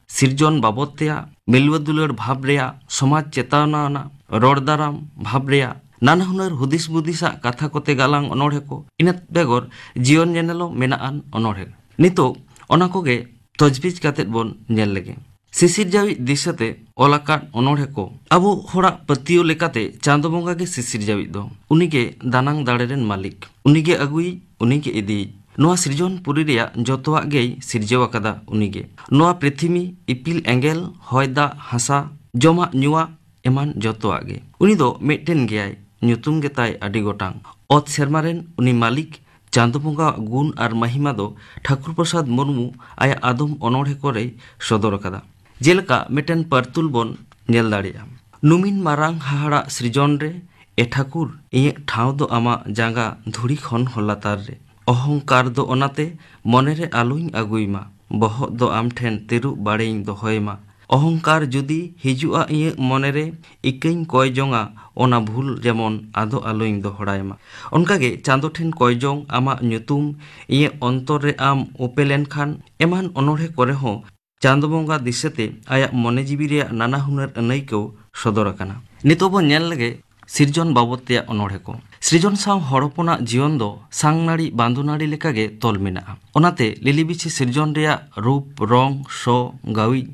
ᱥᱤᱨᱡᱚᱱ ᱵᱟᱵᱚᱫ ᱛᱮᱭᱟᱜ, ᱢᱤᱞᱣᱟᱹ ᱫᱩᱞᱟᱹᱲ ᱵᱷᱟᱵᱽ ᱨᱮᱭᱟᱜ, ᱥᱚᱢᱟᱡᱽ ᱪᱮᱛᱟᱣᱱᱟ ᱟᱱᱟᱜ, ᱨᱚᱲ ᱫᱟᱨᱟᱢ ᱵᱷᱟᱵᱽ ᱨᱮᱭᱟᱜ, ᱱᱟᱱᱟ ᱦᱩᱱᱟᱹᱨ ᱦᱩᱫᱤᱥ ᱵᱩᱫᱤᱥᱟᱜ ᱠᱟᱛᱷᱟ ᱠᱚᱛᱮ ᱜᱟᱞᱟᱝ ᱚᱱᱚᱬᱦᱮ ᱠᱚ, ᱤᱱᱟᱹ ᱵᱮᱜᱚᱨ ᱡᱤᱭᱚᱱ ᱧᱮᱱᱮᱞᱚᱢ ᱢᱮᱱᱟᱜ ᱟᱱ ᱚᱱᱚᱬᱦᱮ᱾ ᱱᱤᱛᱚᱜ ᱚᱱᱟ ᱠᱚᱜᱮ ᱛᱚᱡᱵᱤᱡ ᱠᱟᱛᱮ ᱵᱚᱱ ᱧᱮᱞ ᱞᱮᱜᱮ᱾ ᱥᱤᱥᱤᱨᱡᱟᱣᱤᱡ ᱫᱤᱥᱟᱹᱛᱮ ᱚᱞ ᱟᱠᱟᱫ ᱚᱱᱚᱬᱦᱮ ᱠᱚ᱾ ᱟᱵᱚ ᱦᱚᱲᱟᱜ ᱯᱟᱹᱛᱭᱟᱹᱣ ᱞᱮᱠᱟᱛᱮ ᱪᱟᱸᱫᱚ ᱵᱚᱸᱜᱟ ᱜᱮ ᱥᱤᱥᱤᱨᱡᱟᱣᱤᱡ ᱫᱚ᱾ ᱩᱱᱤᱜᱮ ᱫᱟᱱᱟᱝ ᱫᱟᱲᱮ ᱨᱮᱱ ᱢᱟᱹᱞᱤᱠ᱾ ᱩᱱᱤᱜᱮ ᱟᱹᱜᱩᱭᱤᱡ, ᱩᱱᱤᱜᱮ ᱤᱫᱤᱭᱤᱡ᱾ ᱱᱚᱣᱟ ᱥᱤᱨᱡᱚᱱ ᱯᱩᱨᱤ ᱨᱮᱭᱟᱜ ᱡᱚᱛᱚᱣᱟᱜ ᱜᱮᱭ ᱥᱤᱨᱡᱟᱹᱣ ᱟᱠᱟᱫᱟ ᱩᱱᱤᱜᱮ᱾ ᱱᱚᱣᱟ ᱯᱨᱤᱛᱷᱤᱢᱤ, ᱤᱯᱤᱞ ᱮᱸᱜᱮᱞ, ᱦᱚᱭ ᱫᱟᱜ ᱦᱟᱥᱟ, ᱡᱚᱢᱟᱜ ᱧᱩᱣᱟᱜ ᱮᱢᱟᱱ ᱡᱚᱛᱚᱣᱟᱜ ᱜᱮ᱾ ᱩᱱᱤ ᱫᱚ ᱢᱤᱫᱴᱮᱱ ᱜᱮᱭᱟᱭ, ᱧᱩᱛᱩᱢ ᱜᱮᱛᱟᱭ ᱟᱹᱰᱤ ᱜᱚᱴᱟᱝ᱾ ᱚᱛ ᱥᱮᱨᱢᱟ ᱨᱮᱱ ᱩᱱᱤ ᱢᱟᱹᱞᱤᱠ ᱪᱟᱸᱫᱚ ᱵᱚᱸᱜᱟᱣᱟᱜ ᱜᱩᱱ ᱟᱨ ᱢᱟᱹᱦᱤᱢᱟ ᱫᱚ ᱴᱷᱟᱹᱠᱩᱨ ᱯᱨᱚᱥᱟᱫᱽ ᱢᱩᱨᱢᱩ ᱟᱭᱟᱜ ᱟᱫᱚᱢ ᱚᱱᱚᱬᱦᱮ ᱠᱚᱨᱮᱭ ᱥᱚᱫᱚᱨ ᱟᱠᱟᱫᱟ᱾ ᱡᱮᱞᱮᱠᱟ ᱢᱤᱫᱴᱮᱱ ᱯᱟᱹᱨᱛᱩᱞ ᱵᱚᱱ ᱧᱮᱞ ᱫᱟᱲᱮᱭᱟᱜᱼᱟ᱾ ᱱᱩᱢᱤᱱ ᱢᱟᱨᱟᱝ ᱦᱟᱦᱟᱲᱟᱜ ᱥᱤᱨᱡᱚᱱ ᱨᱮ, ᱮ ᱴᱷᱟᱹᱠᱩᱨ, ᱤᱧᱟᱹᱜ ᱴᱷᱟᱶ ᱫᱚ ᱟᱢᱟᱜ ᱡᱟᱸᱜᱟ ᱫᱷᱩᱲᱤ ᱠᱷᱚᱱ ᱦᱚᱸ ᱞᱟᱛᱟᱨ ᱨᱮ᱾ ᱚᱦᱚᱝᱠᱟᱨ ᱫᱚ ᱚᱱᱟᱛᱮ ᱢᱚᱱᱮᱨᱮ ᱟᱞᱚᱧ ᱟᱹᱜᱩᱭ ᱢᱟ, ᱵᱚᱦᱚᱜ ᱫᱚ ᱟᱢ ᱴᱷᱮᱱ ᱛᱤᱨᱩᱵ ᱵᱟᱲᱮᱧ ᱫᱚᱦᱚᱭ ᱢᱟ᱾ ᱚᱦᱚᱝᱠᱟᱨ ᱡᱩᱫᱤ ᱦᱤᱡᱩᱜᱼᱟ ᱤᱧᱟᱹᱜ ᱢᱚᱱᱮᱨᱮ, ᱤᱠᱟᱹᱧ ᱠᱚᱭ ᱡᱚᱝᱟ, ᱚᱱᱟ ᱵᱷᱩᱞ ᱡᱮᱢᱚᱱ ᱟᱫᱚ ᱟᱞᱚᱧ ᱫᱚᱦᱲᱟᱭ ᱢᱟ᱾ ᱚᱱᱠᱟᱜᱮ ᱪᱟᱸᱫᱚ ᱴᱷᱮᱱ ᱠᱚᱭ ᱡᱚᱝ, ᱟᱢᱟᱜ ᱧᱩᱛᱩᱢ ᱤᱧᱟᱹᱜ ᱚᱱᱛᱚᱨ ᱨᱮ ᱟᱢ ᱩᱯᱮ ᱞᱮᱱᱠᱷᱟᱱ, ᱮᱢᱟᱱ ᱚᱱᱚᱬᱦᱮ ᱠᱚᱨᱮ ᱦᱚᱸ ᱪᱟᱸᱫᱚ ᱵᱚᱸᱜᱟ ᱫᱤᱥᱟᱹᱛᱮ ᱟᱭᱟᱜ ᱢᱚᱱᱮ ᱡᱤᱣᱤ ᱨᱮᱭᱟᱜ ᱱᱟᱱᱟ ᱦᱩᱱᱟᱹᱨ ᱟᱹᱱᱟᱹᱭᱠᱟᱹᱣ ᱥᱚᱫᱚᱨ ᱟᱠᱟᱱᱟ᱾ ᱱᱤᱛᱚᱜ ᱵᱚᱱ ᱧᱮᱞ ᱞᱮᱜᱮ ᱥᱤᱨᱡᱚᱱ ᱵᱟᱵᱚᱫ ᱛᱮᱭᱟᱜ ᱚᱱᱚᱬᱦᱮ ᱠᱚ᱾ ᱥᱤᱨᱡᱚᱱ ᱥᱟᱶ ᱦᱚᱲ ᱦᱚᱯᱚᱱᱟᱜ ᱡᱤᱭᱚᱱ ᱫᱚ ᱥᱟᱝ ᱱᱟᱹᱲᱤ ᱵᱟᱸᱫᱩ ᱱᱟᱹᱲᱤ ᱞᱮᱠᱟᱜᱮ ᱛᱚᱞ ᱢᱮᱱᱟᱜᱼᱟ᱾ ᱚᱱᱟᱛᱮ ᱞᱤᱞᱤ ᱵᱤᱪᱷᱤ ᱥᱤᱨᱡᱚᱱ ᱨᱮᱭᱟᱜ ᱨᱩᱯ, ᱨᱚᱝ, ᱥᱚ, ᱜᱟᱹᱣᱤᱡ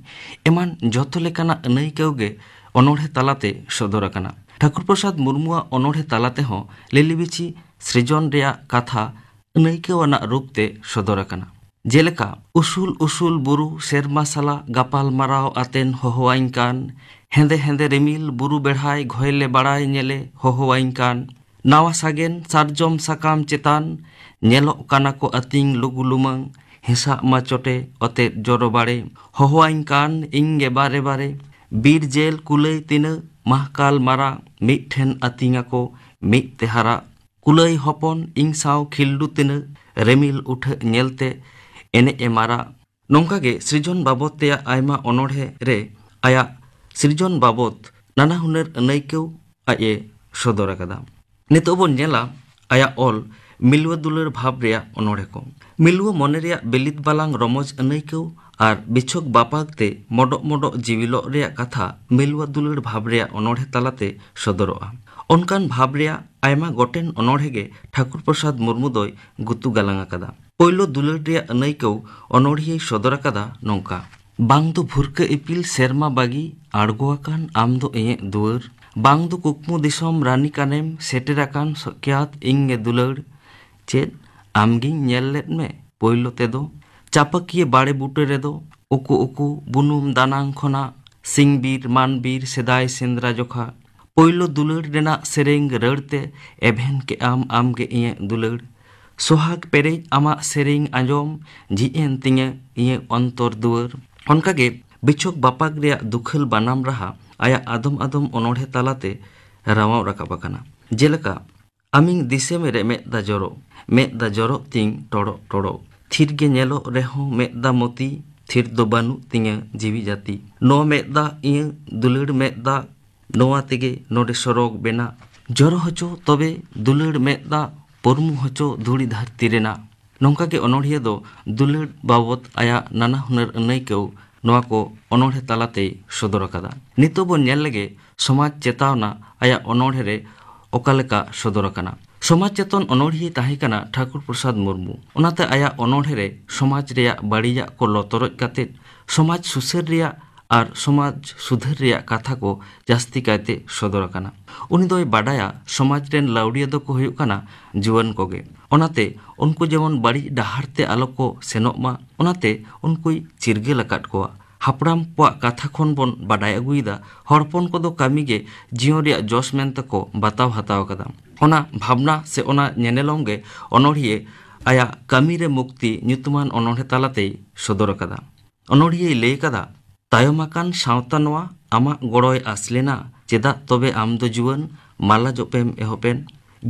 ᱮᱢᱟᱱ ᱡᱚᱛᱚ ᱞᱮᱠᱟᱱᱟᱜ ᱟᱹᱱᱟᱹᱭᱠᱟᱹᱣ ᱜᱮ ᱚᱱᱚᱬᱦᱮ ᱛᱟᱞᱟᱛᱮ ᱥᱚᱫᱚᱨ ᱟᱠᱟᱱᱟ᱾ ᱴᱷᱟᱹᱠᱩᱨ ᱯᱨᱚᱥᱟᱫᱽ ᱢᱩᱨᱢᱩᱣᱟᱜ ᱚᱱᱚᱬᱦᱮ ᱛᱟᱞᱟ ᱛᱮᱦᱚᱸ ᱞᱤᱞᱤᱵᱤᱪᱷᱤ ᱥᱨᱤᱡᱚᱱ ᱨᱮᱭᱟᱜ ᱠᱟᱛᱷᱟ ᱟᱹᱱᱟᱹᱭᱠᱟᱹᱣ ᱟᱱᱟᱜ ᱨᱩᱯ ᱛᱮ ᱥᱚᱫᱚᱨ ᱟᱠᱟᱱᱟ᱾ ᱡᱮᱞᱮᱠᱟ, ᱩᱥᱩᱞ ᱩᱥᱩᱞ ᱵᱩᱨᱩ ᱥᱮᱨᱢᱟ ᱥᱟᱞᱟᱜ ᱜᱟᱯᱟᱞ ᱢᱟᱨᱟᱣ ᱟᱛᱮᱱ ᱦᱚᱦᱚᱣᱟᱹᱧ ᱠᱟᱱ, ᱦᱮᱸᱫᱮ ᱦᱮᱸᱫᱮ ᱨᱤᱢᱤᱞ ᱵᱩᱨᱩ ᱵᱮᱲᱦᱟᱭ ᱜᱷᱚᱭᱞᱮ ᱵᱟᱲᱟᱭ ᱧᱮᱞᱮ ᱦᱚᱦᱚᱣᱟᱹᱧ ᱠᱟᱱ, ᱱᱟᱣᱟ ᱥᱟᱜᱮᱱ ᱥᱟᱨᱡᱚᱢ ᱥᱟᱠᱟᱢ ᱪᱮᱛᱟᱱ ᱧᱮᱞᱚᱜ ᱠᱟᱱᱟ ᱠᱚ ᱟᱹᱛᱤᱧ ᱞᱩᱜᱩ ᱞᱩᱢᱟᱹᱝ, ᱦᱮᱸᱥᱟᱜ ᱢᱟ ᱪᱚᱴᱮ ᱚᱛᱮᱫ ᱡᱚᱨᱚ ᱵᱟᱲᱮ, ᱦᱚᱦᱚᱣᱟᱹᱧ ᱠᱟᱱ ᱤᱧ ᱜᱮ ᱵᱟᱨᱮ ᱵᱟᱨᱮ, ᱵᱤᱨ ᱡᱮᱞ ᱠᱩᱞᱟᱹᱭ ᱛᱤᱱᱟᱹᱜ ᱢᱟᱦᱠᱟᱞ ᱢᱟᱨᱟᱜ, ᱢᱤᱫ ᱴᱷᱮᱱ ᱟᱹᱛᱤᱧ ᱟᱠᱚ ᱢᱤᱫ ᱛᱮ ᱦᱟᱨᱟᱜ, ᱠᱩᱞᱟᱹᱭ ᱦᱚᱯᱚᱱ ᱤᱧ ᱥᱟᱶ ᱠᱷᱤᱞᱰᱩ ᱛᱤᱱᱟᱹᱜ, ᱨᱤᱢᱤᱞ ᱩᱴᱷᱟᱹᱜ ᱧᱮᱞᱛᱮ ᱮᱱᱮᱡ ᱮ ᱢᱟᱨᱟᱜ᱾ ᱱᱚᱝᱠᱟ ᱜᱮ ᱥᱨᱤᱡᱚᱱ ᱵᱟᱵᱚᱫ ᱛᱮᱭᱟᱜ ᱟᱭᱢᱟ ᱚᱱᱚᱬᱦᱮ ᱨᱮ ᱟᱭᱟᱜ ᱥᱨᱤᱡᱚᱱ ᱵᱟᱵᱚᱫ ᱱᱟᱱᱟ ᱦᱩᱱᱟᱹᱨ ᱟᱹᱱᱟᱹᱭᱠᱟᱹᱣ ᱟᱡ ᱮ ᱥᱚᱫᱚᱨ ᱟᱠᱟᱫᱟ᱾ ᱱᱤᱛᱚᱜ ᱵᱚᱱ ᱧᱮᱞᱟ ᱟᱭᱟᱜ ᱚᱞ ᱢᱤᱞᱣᱟᱹ ᱫᱩᱞᱟᱹᱲ ᱵᱷᱟᱵᱽ ᱨᱮᱭᱟᱜ ᱚᱱᱚᱬᱦᱮ ᱠᱚ᱾ ᱢᱤᱞᱣᱟᱹ ᱢᱚᱱᱮ ᱨᱮᱭᱟᱜ ᱵᱤᱞᱤᱛ ᱵᱟᱞᱟᱝ ᱨᱚᱢᱚᱡᱽ ᱟᱹᱱᱟᱹᱭᱠᱟᱹᱣ ᱟᱨ ᱵᱤᱪᱷᱚᱠ ᱵᱟᱯᱟᱠ ᱛᱮ ᱢᱚᱰᱚᱜ ᱢᱚᱰᱚᱜ ᱡᱤᱣᱤᱞᱚᱜ ᱨᱮᱭᱟᱜ ᱠᱟᱛᱷᱟ ᱢᱤᱞᱣᱟᱹ ᱫᱩᱞᱟᱹᱲ ᱵᱷᱟᱵᱽ ᱨᱮᱭᱟᱜ ᱚᱱᱚᱬᱦᱮ ᱛᱟᱞᱟᱛᱮ ᱥᱚᱫᱚᱨᱚᱜᱼᱟ᱾ ᱚᱱᱠᱟᱱ ᱵᱷᱟᱵᱽ ᱨᱮᱭᱟᱜ ᱟᱭᱢᱟ ᱜᱚᱴᱮᱱ ᱚᱱᱚᱬᱦᱮ ᱜᱮ ᱴᱷᱟᱹᱠᱩᱨ ᱯᱨᱚᱥᱟᱫᱽ ᱢᱩᱨᱢᱩ ᱫᱚᱭ ᱜᱩᱛᱩ ᱜᱟᱞᱟᱝ ᱟᱠᱟᱫᱟ᱾ ᱯᱳᱭᱞᱳ ᱫᱩᱞᱟᱹᱲ ᱨᱮᱭᱟᱜ ᱟᱹᱱᱟᱹᱭᱠᱟᱹᱣ ᱚᱱᱚᱬᱦᱤᱭᱟᱹᱭ ᱥᱚᱫᱚᱨ ᱟᱠᱟᱫᱟ ᱱᱚᱝᱠᱟ: ᱵᱟᱝ ᱫᱚ ᱵᱷᱩᱨᱠᱟᱹ ᱤᱯᱤᱞ ᱥᱮᱨᱢᱟ ᱵᱟᱹᱜᱤ ᱟᱬᱜᱚ ᱟᱠᱟᱱ ᱟᱢ ᱫᱚ ᱤᱧᱟᱹᱜ ᱫᱩᱣᱟᱹᱨ, ᱵᱟᱝ ᱫᱚ ᱠᱩᱠᱢᱩ ᱫᱤᱥᱚᱢ ᱨᱟᱱᱤ ᱠᱟᱱᱮᱢ ᱥᱮᱴᱮᱨ ᱟᱠᱟᱱ ᱥᱚᱠᱭᱟᱛ ᱤᱧ ᱜᱮ ᱫᱩᱞᱟᱹᱲ, ᱪᱮᱫ ᱟᱢᱜᱤᱧ ᱧᱮᱞ ᱞᱮᱫ ᱢᱮ ᱯᱳᱭᱞᱳ ᱛᱮᱫᱚ, ᱪᱟᱯᱟᱠᱤᱭᱟᱹ ᱵᱟᱲᱮ ᱵᱩᱴᱟᱹ ᱨᱮᱫᱚ ᱩᱠᱩ ᱩᱠᱩ ᱵᱩᱱᱩᱢ ᱫᱟᱱᱟᱝ ᱠᱷᱚᱱᱟᱜ ᱥᱤᱧ ᱵᱤᱨ ᱢᱟᱱ ᱵᱤᱨ ᱥᱮᱫᱟᱭ ᱥᱮᱸᱫᱽᱨᱟ ᱡᱚᱠᱷᱟ, ᱯᱳᱭᱞᱳ ᱫᱩᱞᱟᱹᱲ ᱨᱮᱱᱟᱜ ᱥᱮᱨᱮᱧ ᱨᱟᱹᱲ ᱛᱮ ᱮᱵᱷᱮᱱ ᱠᱮᱜ ᱟᱢ ᱟᱢᱜᱮ ᱤᱧᱟᱹᱜ ᱫᱩᱞᱟᱹᱲ᱾ ᱥᱚᱦᱟᱜᱽ ᱯᱮᱨᱮᱡ ᱟᱢᱟᱜ ᱥᱮᱨᱮᱧ ᱟᱸᱡᱚᱢ ᱡᱷᱤᱡ ᱮᱱ ᱛᱤᱧᱟᱹ ᱤᱧᱟᱹᱜ ᱚᱱᱛᱚᱨ ᱫᱩᱣᱟᱹᱨ᱾ ᱚᱱᱠᱟᱜᱮ ᱵᱤᱪᱷᱚᱠ ᱵᱟᱯᱟᱠ ᱨᱮᱭᱟᱜ ᱫᱩᱠᱷᱟᱹᱞ ᱵᱟᱱᱟᱢ ᱨᱟᱦᱟ ᱟᱭᱟᱜ ᱟᱫᱚᱢ ᱟᱫᱚᱢ ᱚᱱᱚᱬᱦᱮ ᱛᱟᱞᱟᱛᱮ ᱨᱟᱣᱟᱣ ᱨᱟᱠᱟᱵ ᱟᱠᱟᱱᱟ᱾ ᱡᱮᱞᱮᱠᱟ, ᱟᱢᱤᱧ ᱫᱤᱥᱟᱹᱢ ᱨᱮ ᱢᱮᱫ ᱫᱟ ᱡᱚᱨᱚᱜ, ᱢᱮᱫ ᱫᱟ ᱡᱚᱨᱚᱜ ᱛᱤᱧ ᱴᱚᱲᱚᱜ ᱴᱚᱲᱚᱜ᱾ ᱛᱷᱤᱨ ᱜᱮ ᱧᱮᱞᱚᱜ ᱨᱮᱦᱚᱸ ᱢᱮᱫ ᱫᱟ ᱢᱚᱛᱤ, ᱛᱷᱤᱨ ᱫᱚ ᱵᱟᱹᱱᱩᱜ ᱛᱤᱧᱟᱹ ᱡᱤᱣᱤ ᱡᱟᱹᱛᱤ᱾ ᱱᱚ ᱢᱮᱫ ᱫᱟ ᱤᱧᱟᱹᱜ ᱫᱩᱞᱟᱹᱲ ᱢᱮᱫ ᱫᱟ, ᱱᱚᱣᱟ ᱛᱮᱜᱮ ᱱᱚᱰᱮ ᱥᱚᱨᱚᱜᱽ ᱵᱮᱱᱟᱜ᱾ ᱡᱚᱨᱚ ᱦᱚᱪᱚ ᱛᱚᱵᱮ ᱫᱩᱞᱟᱹᱲ ᱢᱮᱫ ᱫᱟ, ᱯᱩᱨᱢᱩ ᱦᱚᱪᱚ ᱫᱷᱩᱲᱤ ᱫᱷᱟᱹᱨᱛᱤ ᱨᱮᱱᱟᱜ᱾ ᱱᱚᱝᱠᱟ ᱜᱮ ᱚᱱᱚᱬᱦᱤᱭᱟᱹ ᱫᱚ ᱫᱩᱞᱟᱹᱲ ᱵᱟᱵᱚᱛ ᱟᱭᱟᱜ ᱱᱟᱱᱟ ᱦᱩᱱᱟᱹᱨ ᱟᱹᱱᱟᱹᱭᱠᱟᱹᱣ ᱱᱚᱣᱟ ᱠᱚ ᱚᱱᱚᱬᱦᱮ ᱛᱟᱞᱟᱛᱮᱭ ᱥᱚᱫᱚᱨ ᱟᱠᱟᱫᱟ᱾ ᱱᱤᱛᱚᱜ ᱵᱚᱱ ᱧᱮᱞ ᱞᱮᱜᱮ ᱥᱚᱢᱟᱡᱽ ᱪᱮᱛᱟᱣᱱᱟ ᱟᱭᱟᱜ ᱚᱱᱚᱬᱦᱮ ᱨᱮ ᱚᱠᱟ ᱞᱮᱠᱟ ᱥᱚᱫᱚᱨ ᱟᱠᱟᱱᱟ᱾ ᱥᱚᱢᱟᱡᱽ ᱪᱮᱛᱚᱱ ᱚᱱᱚᱬᱦᱤᱭᱟᱹ ᱛᱟᱦᱮᱸ ᱠᱟᱱᱟ ᱴᱷᱟᱹᱠᱩᱨ ᱯᱨᱚᱥᱟᱫᱽ ᱢᱩᱨᱢᱩ᱾ ᱚᱱᱟᱛᱮ ᱟᱭᱟᱜ ᱚᱱᱚᱬᱦᱮ ᱨᱮ ᱥᱚᱢᱟᱡᱽ ᱨᱮᱭᱟᱜ ᱵᱟᱹᱲᱤᱡᱟᱜ ᱠᱚ ᱞᱚᱛᱚᱨᱚᱡ ᱠᱟᱛᱮ ᱥᱚᱢᱟᱡᱽ ᱥᱩᱥᱟᱹᱨ ᱨᱮᱭᱟᱜ ᱟᱨ ᱥᱚᱢᱟᱡᱽ ᱥᱩᱫᱷᱟᱹᱨ ᱨᱮᱭᱟᱜ ᱠᱟᱛᱷᱟ ᱠᱚ ᱡᱟᱹᱥᱛᱤ ᱠᱟᱭᱛᱮ ᱥᱚᱫᱚᱨ ᱟᱠᱟᱱᱟ᱾ ᱩᱱᱤ ᱫᱚᱭ ᱵᱟᱰᱟᱭᱟ ᱥᱚᱢᱟᱡᱽ ᱨᱮᱱ ᱞᱟᱹᱣᱲᱤᱭᱟᱹ ᱫᱚᱠᱚ ᱦᱩᱭᱩᱜ ᱠᱟᱱᱟ ᱡᱩᱣᱟᱹᱱ ᱠᱚᱜᱮ, ᱚᱱᱟᱛᱮ ᱩᱱᱠᱩ ᱡᱮᱢᱚᱱ ᱵᱟᱹᱲᱤᱡ ᱰᱟᱦᱟᱨ ᱛᱮ ᱟᱞᱚ ᱠᱚ ᱥᱮᱱᱚᱜ ᱢᱟ, ᱚᱱᱟᱛᱮ ᱩᱱᱠᱩᱭ ᱪᱤᱨᱜᱟᱹᱞ ᱟᱠᱟᱫ ᱠᱚᱣᱟ᱾ ᱦᱟᱯᱲᱟᱢ ᱠᱚᱣᱟᱜ ᱠᱟᱛᱷᱟ ᱠᱷᱚᱱ ᱵᱚᱱ ᱵᱟᱰᱟᱭ ᱟᱹᱜᱩᱭᱮᱫᱟ, ᱦᱚᱲ ᱦᱚᱯᱚᱱ ᱠᱚᱫᱚ ᱠᱟᱹᱢᱤ ᱜᱮ ᱡᱤᱭᱚᱱ ᱨᱮᱭᱟᱜ ᱡᱚᱥ ᱢᱮᱱᱛᱮ ᱠᱚ ᱵᱟᱛᱟᱣ ᱦᱟᱛᱟᱣ ᱟᱠᱟᱫᱟ᱾ ᱚᱱᱟ ᱵᱷᱟᱵᱽᱱᱟ ᱥᱮ ᱚᱱᱟ ᱧᱮᱱᱮᱞᱚᱢ ᱜᱮ ᱚᱱᱚᱲᱦᱤᱭᱟᱹ ᱟᱭᱟᱜ ᱠᱟᱹᱢᱤ ᱨᱮ ᱢᱩᱠᱛᱤ ᱧᱩᱛᱩᱢᱟᱱ ᱚᱱᱚᱬᱦᱮ ᱛᱟᱞᱟᱛᱮᱭ ᱥᱚᱫᱚᱨ ᱟᱠᱟᱫᱟ᱾ ᱚᱱᱚᱲᱦᱤᱭᱟᱹᱭ ᱞᱟᱹᱭ ᱟᱠᱟᱫᱟ, ᱛᱟᱭᱚᱢ ᱟᱠᱟᱱ ᱥᱟᱶᱛᱟ ᱱᱚᱣᱟ ᱟᱢᱟᱜ ᱜᱚᱲᱚᱭ ᱟᱥ ᱞᱮᱱᱟ, ᱪᱮᱫᱟᱜ ᱛᱚᱵᱮ ᱟᱢ ᱫᱚ ᱡᱩᱣᱟᱹᱱ ᱢᱟᱞᱟ ᱡᱚᱯᱮᱢ ᱮᱦᱚᱵ ᱮᱱ?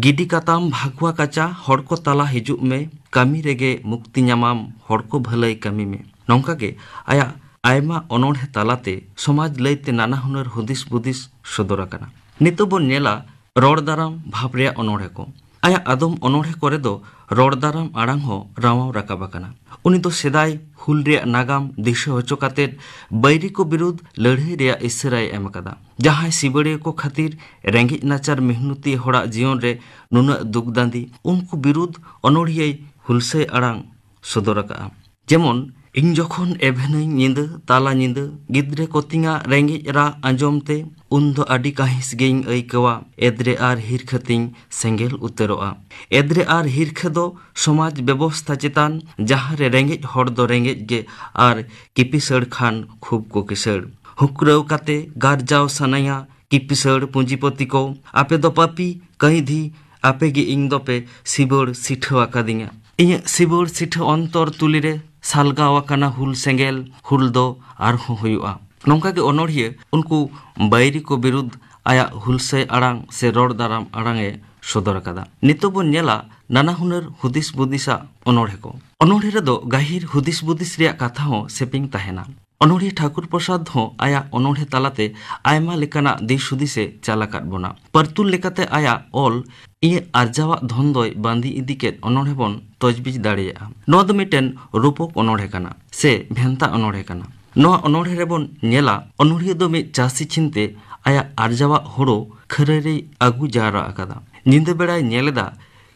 ᱜᱤᱰᱤ ᱠᱟᱛᱟᱢ ᱵᱷᱟᱜᱽᱣᱟ ᱠᱟᱪᱟ, ᱦᱚᱲ ᱠᱚ ᱛᱟᱞᱟ ᱦᱤᱡᱩᱜ ᱢᱮ, ᱠᱟᱹᱢᱤ ᱨᱮᱜᱮ ᱢᱩᱠᱛᱤ ᱧᱟᱢᱟᱢ, ᱦᱚᱲ ᱠᱚ ᱵᱷᱟᱹᱞᱟᱹᱭ ᱠᱟᱹᱢᱤ ᱢᱮ᱾ ᱱᱚᱝᱠᱟ ᱜᱮ ᱟᱭᱟᱜ ᱟᱭᱢᱟ ᱚᱱᱚᱬᱦᱮ ᱛᱟᱞᱟᱛᱮ ᱥᱚᱢᱟᱡᱽ ᱞᱟᱹᱭᱛᱮ ᱱᱟᱱᱟ ᱦᱩᱱᱟᱹᱨ ᱦᱩᱫᱤᱥ ᱵᱩᱫᱤᱥ ᱥᱚᱫᱚᱨ ᱟᱠᱟᱱᱟ᱾ ᱱᱤᱛᱚᱜ ᱵᱚᱱ ᱧᱮᱞᱟ ᱨᱚᱲ ᱫᱟᱨᱟᱢ ᱵᱷᱟᱵᱽ ᱨᱮᱭᱟᱜ ᱚᱱᱚᱬᱦᱮ ᱠᱚ᱾ ᱟᱭᱟᱜ ᱟᱫᱚᱢ ᱚᱱᱚᱬᱦᱮ ᱠᱚᱨᱮ ᱫᱚ ᱨᱚᱲ ᱫᱟᱨᱟᱢ ᱟᱲᱟᱝ ᱦᱚᱸ ᱨᱟᱣᱟᱣ ᱨᱟᱠᱟᱵ ᱟᱠᱟᱱᱟ᱾ ᱩᱱᱤ ᱫᱚ ᱥᱮᱫᱟᱭ ᱦᱩᱞ ᱨᱮᱭᱟᱜ ᱱᱟᱜᱟᱢ ᱫᱤᱥᱟᱹ ᱦᱚᱪᱚ ᱠᱟᱛᱮ ᱵᱟᱹᱭᱨᱤ ᱠᱚ ᱵᱤᱨᱩᱫᱽ ᱞᱟᱹᱲᱦᱟᱹᱭ ᱨᱮᱭᱟᱜ ᱤᱥᱟᱹᱨᱟᱭ ᱮᱢ ᱟᱠᱟᱫᱟ᱾ ᱡᱟᱦᱟᱸᱭ ᱥᱤᱵᱟᱹᱲᱤᱭᱟᱹ ᱠᱚ ᱠᱷᱟᱹᱛᱤᱨ ᱨᱮᱸᱜᱮᱡ ᱱᱟᱪᱟᱨ ᱢᱤᱦᱱᱩᱛᱤ ᱦᱚᱲᱟᱜ ᱡᱤᱭᱚᱱ ᱨᱮ ᱱᱩᱱᱟᱹᱜ ᱫᱩᱠ ᱫᱟᱸᱫᱤ, ᱩᱱᱠᱩ ᱵᱤᱨᱩᱫᱽ ᱚᱱᱚᱲᱦᱤᱭᱟᱹᱭ ᱦᱩᱞᱥᱟᱹᱭ ᱟᱲᱟᱝ ᱥᱚᱫᱚᱨ ᱟᱠᱟᱫᱼᱟ᱾ ᱡᱮᱢᱚᱱ, ᱤᱧ ᱡᱚᱠᱷᱚᱱ ᱮᱵᱷᱮᱱᱟᱹᱧ ᱧᱤᱫᱟᱹ, ᱛᱟᱞᱟ ᱧᱤᱫᱟᱹ, ᱜᱤᱫᱽᱨᱟᱹ ᱠᱚ ᱛᱤᱧᱟᱹ ᱨᱮᱸᱜᱮᱡ ᱨᱟᱜ ᱟᱸᱡᱚᱢ ᱛᱮ, ᱩᱱ ᱫᱚ ᱟᱹᱰᱤ ᱠᱟᱹᱦᱤᱥ ᱜᱮᱧ ᱟᱹᱭᱠᱟᱹᱣᱟ᱾ ᱮᱫᱽᱨᱮ ᱟᱨ ᱦᱤᱨᱠᱷᱟᱹ ᱛᱤᱧ ᱥᱮᱸᱜᱮᱞ ᱩᱛᱟᱹᱨᱚᱜᱼᱟ᱾ ᱮᱫᱽᱨᱮ ᱟᱨ ᱦᱤᱨᱠᱷᱟᱹ ᱫᱚ ᱥᱚᱢᱟᱡᱽ ᱵᱮᱵᱚᱥᱛᱷᱟ ᱪᱮᱛᱟᱱ, ᱡᱟᱦᱟᱸ ᱨᱮ ᱨᱮᱸᱜᱮᱡ ᱦᱚᱲ ᱫᱚ ᱨᱮᱸᱜᱮᱡ ᱜᱮ ᱟᱨ ᱠᱤᱯᱤᱥᱟᱹᱲ ᱠᱷᱟᱱ ᱠᱷᱩᱵ ᱠᱚ ᱠᱤᱥᱟᱹᱲ᱾ ᱦᱩᱠᱨᱟᱹᱣ ᱠᱟᱛᱮ ᱜᱟᱨᱡᱟᱣ ᱥᱟᱱᱟᱭᱟ, ᱠᱤᱯᱤᱥᱟᱹᱲ ᱯᱩᱸᱡᱤᱯᱚᱛᱤ ᱠᱚ, ᱟᱯᱮ ᱫᱚ ᱯᱟᱯᱤ, ᱠᱟᱹᱭᱫᱷᱤ, ᱟᱯᱮ ᱜᱮ ᱤᱧ ᱫᱚᱯᱮ ᱥᱤᱵᱟᱹᱲ ᱥᱤᱴᱷᱟᱹ ᱟᱠᱟᱫᱤᱧᱟ᱾ ᱤᱧᱟᱹᱜ ᱥᱤᱵᱟᱹᱲ ᱥᱤᱴᱷᱟᱹ ᱚᱱᱛᱚᱨ ᱛᱩᱞᱤ ᱨᱮ ᱥᱟᱞᱜᱟᱣ ᱟᱠᱟᱱᱟ ᱦᱩᱞ ᱥᱮᱸᱜᱮᱞ, ᱦᱩᱞ ᱫᱚ ᱟᱨᱦᱚᱸ ᱦᱩᱭᱩᱜᱼᱟ᱾ ᱱᱚᱝᱠᱟ ᱜᱮ ᱚᱱᱚᱲᱦᱤᱭᱟᱹ ᱩᱱᱠᱩ ᱵᱟᱹᱭᱨᱤ ᱠᱚ ᱵᱤᱨᱩᱫᱽ ᱟᱭᱟᱜ ᱦᱩᱞᱥᱟᱹᱭ ᱟᱲᱟᱝ ᱥᱮ ᱨᱚᱲ ᱫᱟᱨᱟᱢ ᱟᱲᱟᱝ ᱮ ᱥᱚᱫᱚᱨ ᱟᱠᱟᱫᱟ᱾ ᱱᱤᱛᱚᱜ ᱵᱚᱱ ᱧᱮᱞᱟ ᱱᱟᱱᱟ ᱦᱩᱱᱟᱹᱨ ᱦᱩᱫᱤᱥ ᱵᱩᱫᱤᱥᱟᱜ ᱚᱱᱚᱲᱦᱮ ᱠᱚ᱾ ᱚᱱᱚᱲᱦᱮ ᱨᱮᱫᱚ ᱜᱟᱹᱦᱤᱨ ᱦᱩᱫᱤᱥ ᱵᱩᱫᱤᱥ ᱨᱮᱭᱟᱜ ᱠᱟᱛᱷᱟ ᱦᱚᱸ ᱥᱮᱯᱮᱧ ᱛᱟᱦᱮᱱᱟ᱾ ᱚᱱᱚᱲᱦᱤᱭᱟᱹ ᱴᱷᱟᱹᱠᱩᱨ ᱯᱨᱚᱥᱟᱫᱽ ᱦᱚᱸ ᱟᱭᱟᱜ ᱚᱱᱚᱲᱦᱮ ᱛᱟᱞᱟᱛᱮ ᱟᱭᱢᱟ ᱞᱮᱠᱟᱱᱟᱜ ᱫᱤᱥ ᱦᱩᱫᱤᱥᱮ ᱪᱟᱞ ᱟᱠᱟᱫ ᱵᱚᱱᱟ᱾ ᱯᱟᱹᱨᱛᱩᱞ ᱞᱮᱠᱟᱛᱮ ᱟᱭᱟᱜ ᱚᱞ ᱤᱧᱟᱹᱜ ᱟᱨᱡᱟᱣᱟᱜ ᱫᱷᱚᱱ ᱫᱚᱭ ᱵᱟᱸᱫᱤ ᱤᱫᱤ ᱠᱮᱫ ᱚᱱᱚᱲᱦᱮ ᱵᱚᱱ ᱛᱚᱡᱽᱵᱤᱡᱽ ᱫᱟᱲᱮᱭᱟᱜᱼᱟ᱾ ᱱᱚᱣᱟ ᱫᱚ ᱢᱤᱫᱴᱮᱱ ᱨᱩᱯᱚᱠ ᱚᱱᱚᱲᱦᱮ ᱠᱟᱱᱟ ᱥᱮ ᱵᱷᱮᱱᱛᱟ ᱚᱱᱚᱲᱦᱮ ᱠᱟᱱᱟ᱾ ᱱᱚᱣᱟ ᱚᱱᱚᱲᱦᱮ ᱨᱮᱵᱚᱱ ᱧᱮᱞᱟ ᱚᱱᱚᱲᱦᱤᱭᱟᱹ ᱫᱚ ᱢᱤᱫ ᱪᱟᱹᱥᱤ ᱪᱤᱱᱛᱮ ᱟᱭᱟᱜ ᱟᱨᱡᱟᱣᱟᱜ ᱦᱳᱲᱳ ᱠᱷᱟᱹᱨᱟᱹᱭ ᱨᱮᱭ ᱟᱹᱜᱩ ᱡᱟᱣᱨᱟ ᱟᱠᱟᱫᱟ᱾ ᱧᱤᱫᱟᱹ ᱵᱮᱲᱟᱭ ᱧᱮᱞ ᱮᱫᱟ